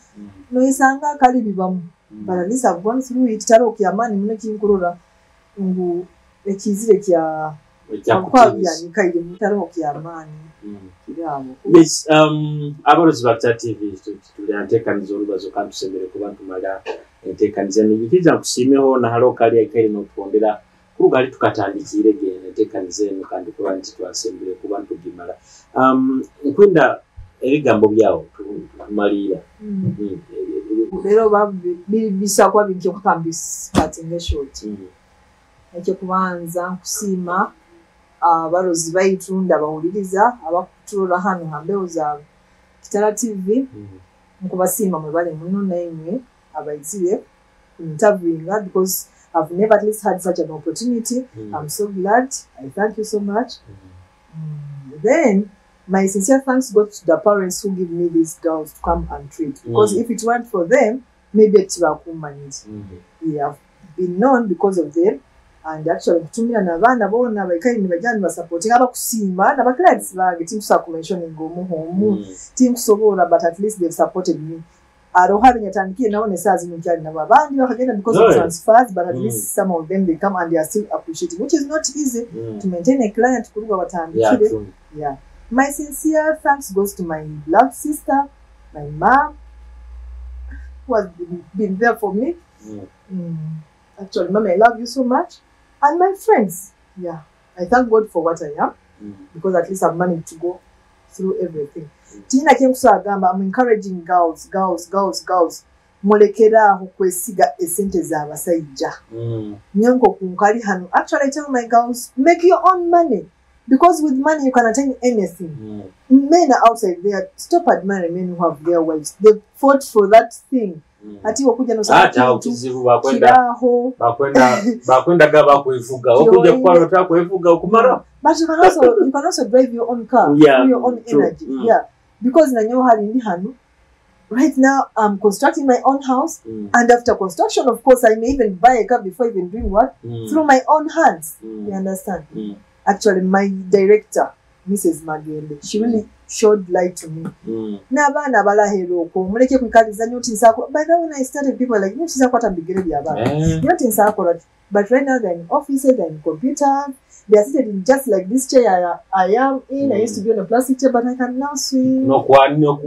noisanga kali bibamu. But at least I've gone through it taro kyamani muno kinkurora ngu ekizire kya Yes, abalozi ba Kitara TV tuli anteekaniza olubazo kandi tusembere kuba ntumala enteekaniza nijikiriza nkusiimeho nahalo kali aikaire n'otwondera kuruga tukatandikire genda enteekaniza eno kandi kuba nti twasembere kuba ntugimala. Nkwenda ebigambo byawo tumalira. Leero bisakwa bingi okukambisa short. Ekyokubanza nkusiima abarozi baitu ndabawuliriza abakutulola hano hambeho za Kitara TV. Nkubasiima mwebale muno naimwe abaizire interviewing, because I've never at least had such an opportunity. I'm so glad. I thank you so much. Then my sincere thanks go to the parents who give me these girls to come and treat, because if it weren't for them, maybe tibakumanyire. Yeah, I've been known because of them. And actually kutumira n'abaana bona baikaire nibajja nibasupporting abakusiima n'abaclients bange tinkusobola kumentioning omuhomu tinkusobola, but at least they've supported me. Aroha benyatandikire nabo n'essaawa zino nkyali nabo abandi bakagenda because of transfers, but at least some of them they come and they are still appreciating, which is not easy to maintain a client kuruga batandikire. Yeah. My sincere thanks goes to my beloved sister, my mom, who has been there for me. Actually, Mom, I love you so much. And my friends. Yeah. I thank God for what I am, because at least I've managed to go through everything. Tina Kemsa, I'm encouraging girls, girls, girls, girls. Mulekera kwesiga esente za abasajja. Nyanko kunkali hano. Actually, I tell my girls, make your own money. Because with money, you can attain anything. Men are outside there. Stop admiring men who have their wives. They fought for that thing. Ati wakuja no bakwenda bakwefuga okuja kwalo takwefuga okumara. But you can also drive your own car. Yeah, your own energy. Yeah, because nanyo hali ndi hano. Right now I'm constructing my own house, and after construction, of course, I may even buy a car before even doing what through my own hands. You understand? Actually, my director, Mrs. Magende, she really showed light to me. N'abaana abalahera okwo muleke kwikaliza nnyo nti nsaako. By the way, when I started, people were like, nnyo kizakwata bigere by'abaana. Nnyo nti nsaakola. But right now they're in offices, they're in computers, they are seated in just like this chair I am in. I used to be on a plastic chair, but I can now swim. Nokwaninga.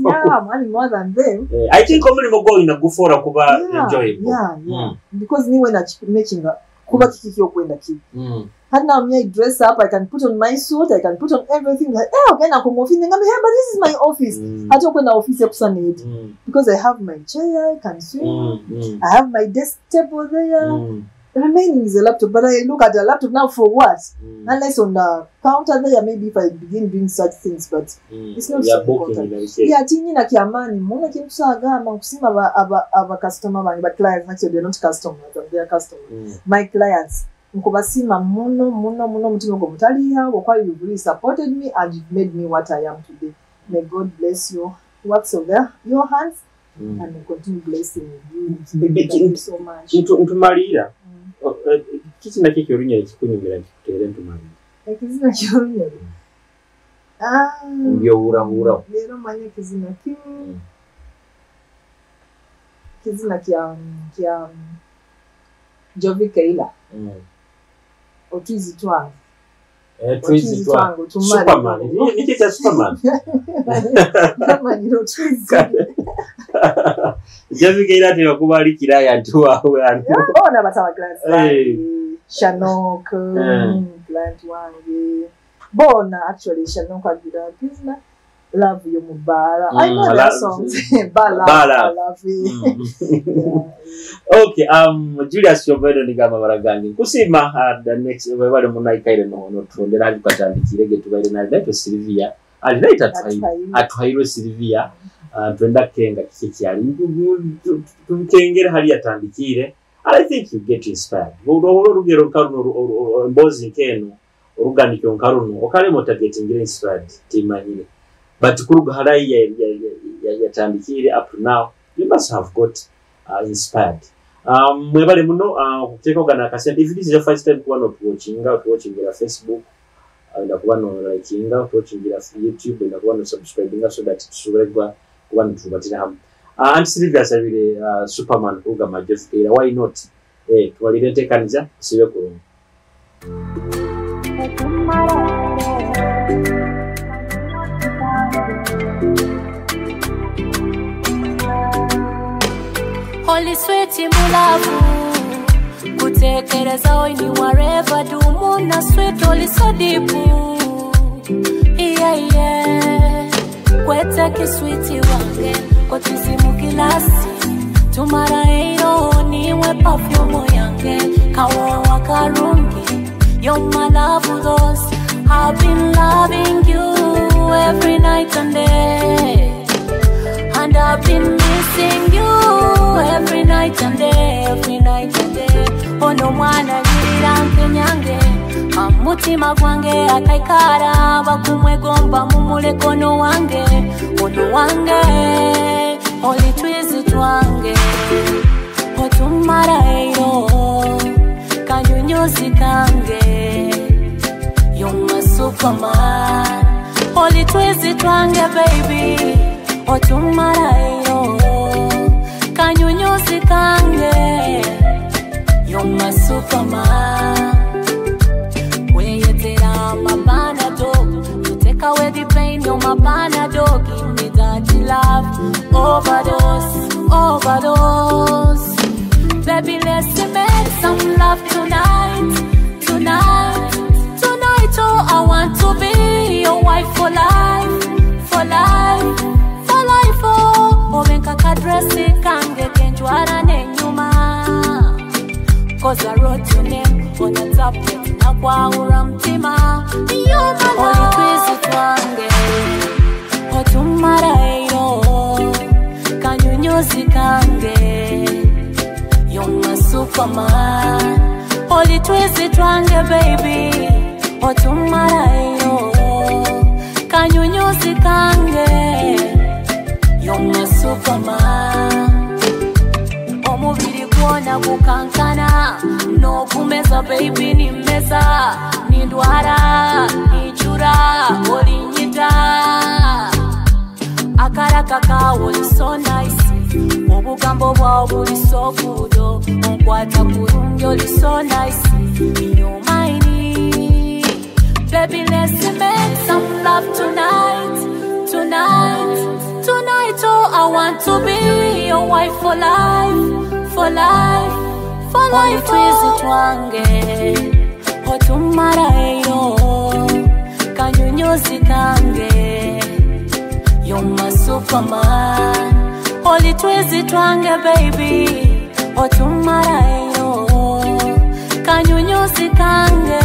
Yeah, I'm earning more than them. I think omulimu gwolina gufoora kuba enjoyable. Yeah, yeah. Because me when I'm making a Kuba kiki kyokwenda kibi. Hati now me, I dress up, I can put on my suit, I can put on everything. Like, eh, ogenda ku office, ngambe, hey, but this is my office. Ate okwenda office ekusanid. Because I have my chair, I can swim. I have my desk table there. Remaining is a laptop, but I look at the laptop now for what? Unless on the counter there, maybe if I begin doing such things, but it's not so important. Yeah, tinyina kyamaanyi muno kintusagamba nkusima aba customer bange, ba clients, actually they're not customers, I'm their customer. My clients, nkubasiima muno muno muno omutima gwo mutaliya okwali, you've really supported me and you've made me what I am today. May God bless you, works of your hands, and continue blessing you. Thank you so much. Ntumalira kiki nakyo ekyorunyoro kikunyumira nkikuteere ntumalira. Ekizina ky'orunyoro? Mbyohurahuraho. Leero manya ekizina ki? Kizina kya Jovi Keila. Otwizi twange. Twizi twange. Superman. Niki kya Superman? Namanyira otwizi. Jovi Keila atera kuba ali kiraya nti waawe ano. Bona bataba clients bange. Shanok, client wange. Bona actually Shanok agira kizina Love yo mubara. I know their songs. Bala, love. Yeah. Okay, Julius Kyobwendo nigamba baragange. Nkusima the next webale munaikaire no tondera ali kwatandikire ge tubaire na Leto Sylvia. Ali later atuhairwe Sylvia. Twenda kenga kiki kyali. Tukengere hali yatandikire. And I think you get inspired. Olugero nkaruno embozi nkeno orugandikyo nkaruno okalemo targeting inspired timanyire. But kuruga harayi yatandikire up to now, you must have got inspired. Mwebale muno okuteeka ogana akasente. If this is your first time kuba notuwatchinga, otuwatchingira Facebook, enda kuba no likinga, otuwatchingira YouTube, enda kuba no subscribinga so that tusobole kuba nitubatira hamu. Aunt Sylvia asabire Superman kuruga Majeff Keira. Why not? Tuwalire enteekaniza tusibe kurungi. Holy sweet mulavu kutekereza oini wherever dumuna sweet oli so deep, yeah yeah, kweta kiswiti wange kotuzimu kilasi tumara eiro niwe perfume yange kawowa karungi. You're my love those I've been loving you every night and day, and I've been missing you every night and day, every night and day. Ono mwana nyirira nkenyange amutima gwange akaikara bakumwegomba mumulekono wange ono wange oli twizi twange otumara eiro kanyunyuzi kange. You're my superman oli twizi twange baby otumara eiro kanyunyuzi kange. You're my superman. Weyetera my panado, you take away the pain. You're my panado, give me that love. Overdose, overdose. Baby, let's make some love tonight, tonight, tonight. Oh, I want to be your wife for life, for life, for life. Oh, obenka kadresi kange kenjwara nenyuma. Cause I wrote your name on the top, nakwahura mtima. You're my love. Oli twizi twange otumara eiro kanyunyuzi kange. You're my superman. Oli twizi twange baby otumara eiro kanyunyuzi kange. You're my superman. Omubiri gwona gukankana n'okumeza baby nimeza nindwara nichura olinyita akaraka kawo oli so nice obugambo bwawo buli so good onkwata kurungi oli so nice you're mine. Baby, let's make some love tonight, tonight, tonight. Oh, I want to be your wife for life, for life, For life. Twizi twange otumara eyo kanyunyuzi kange. You're my superman. Oli twizi twange baby otumara eyo kanyunyuzi kange.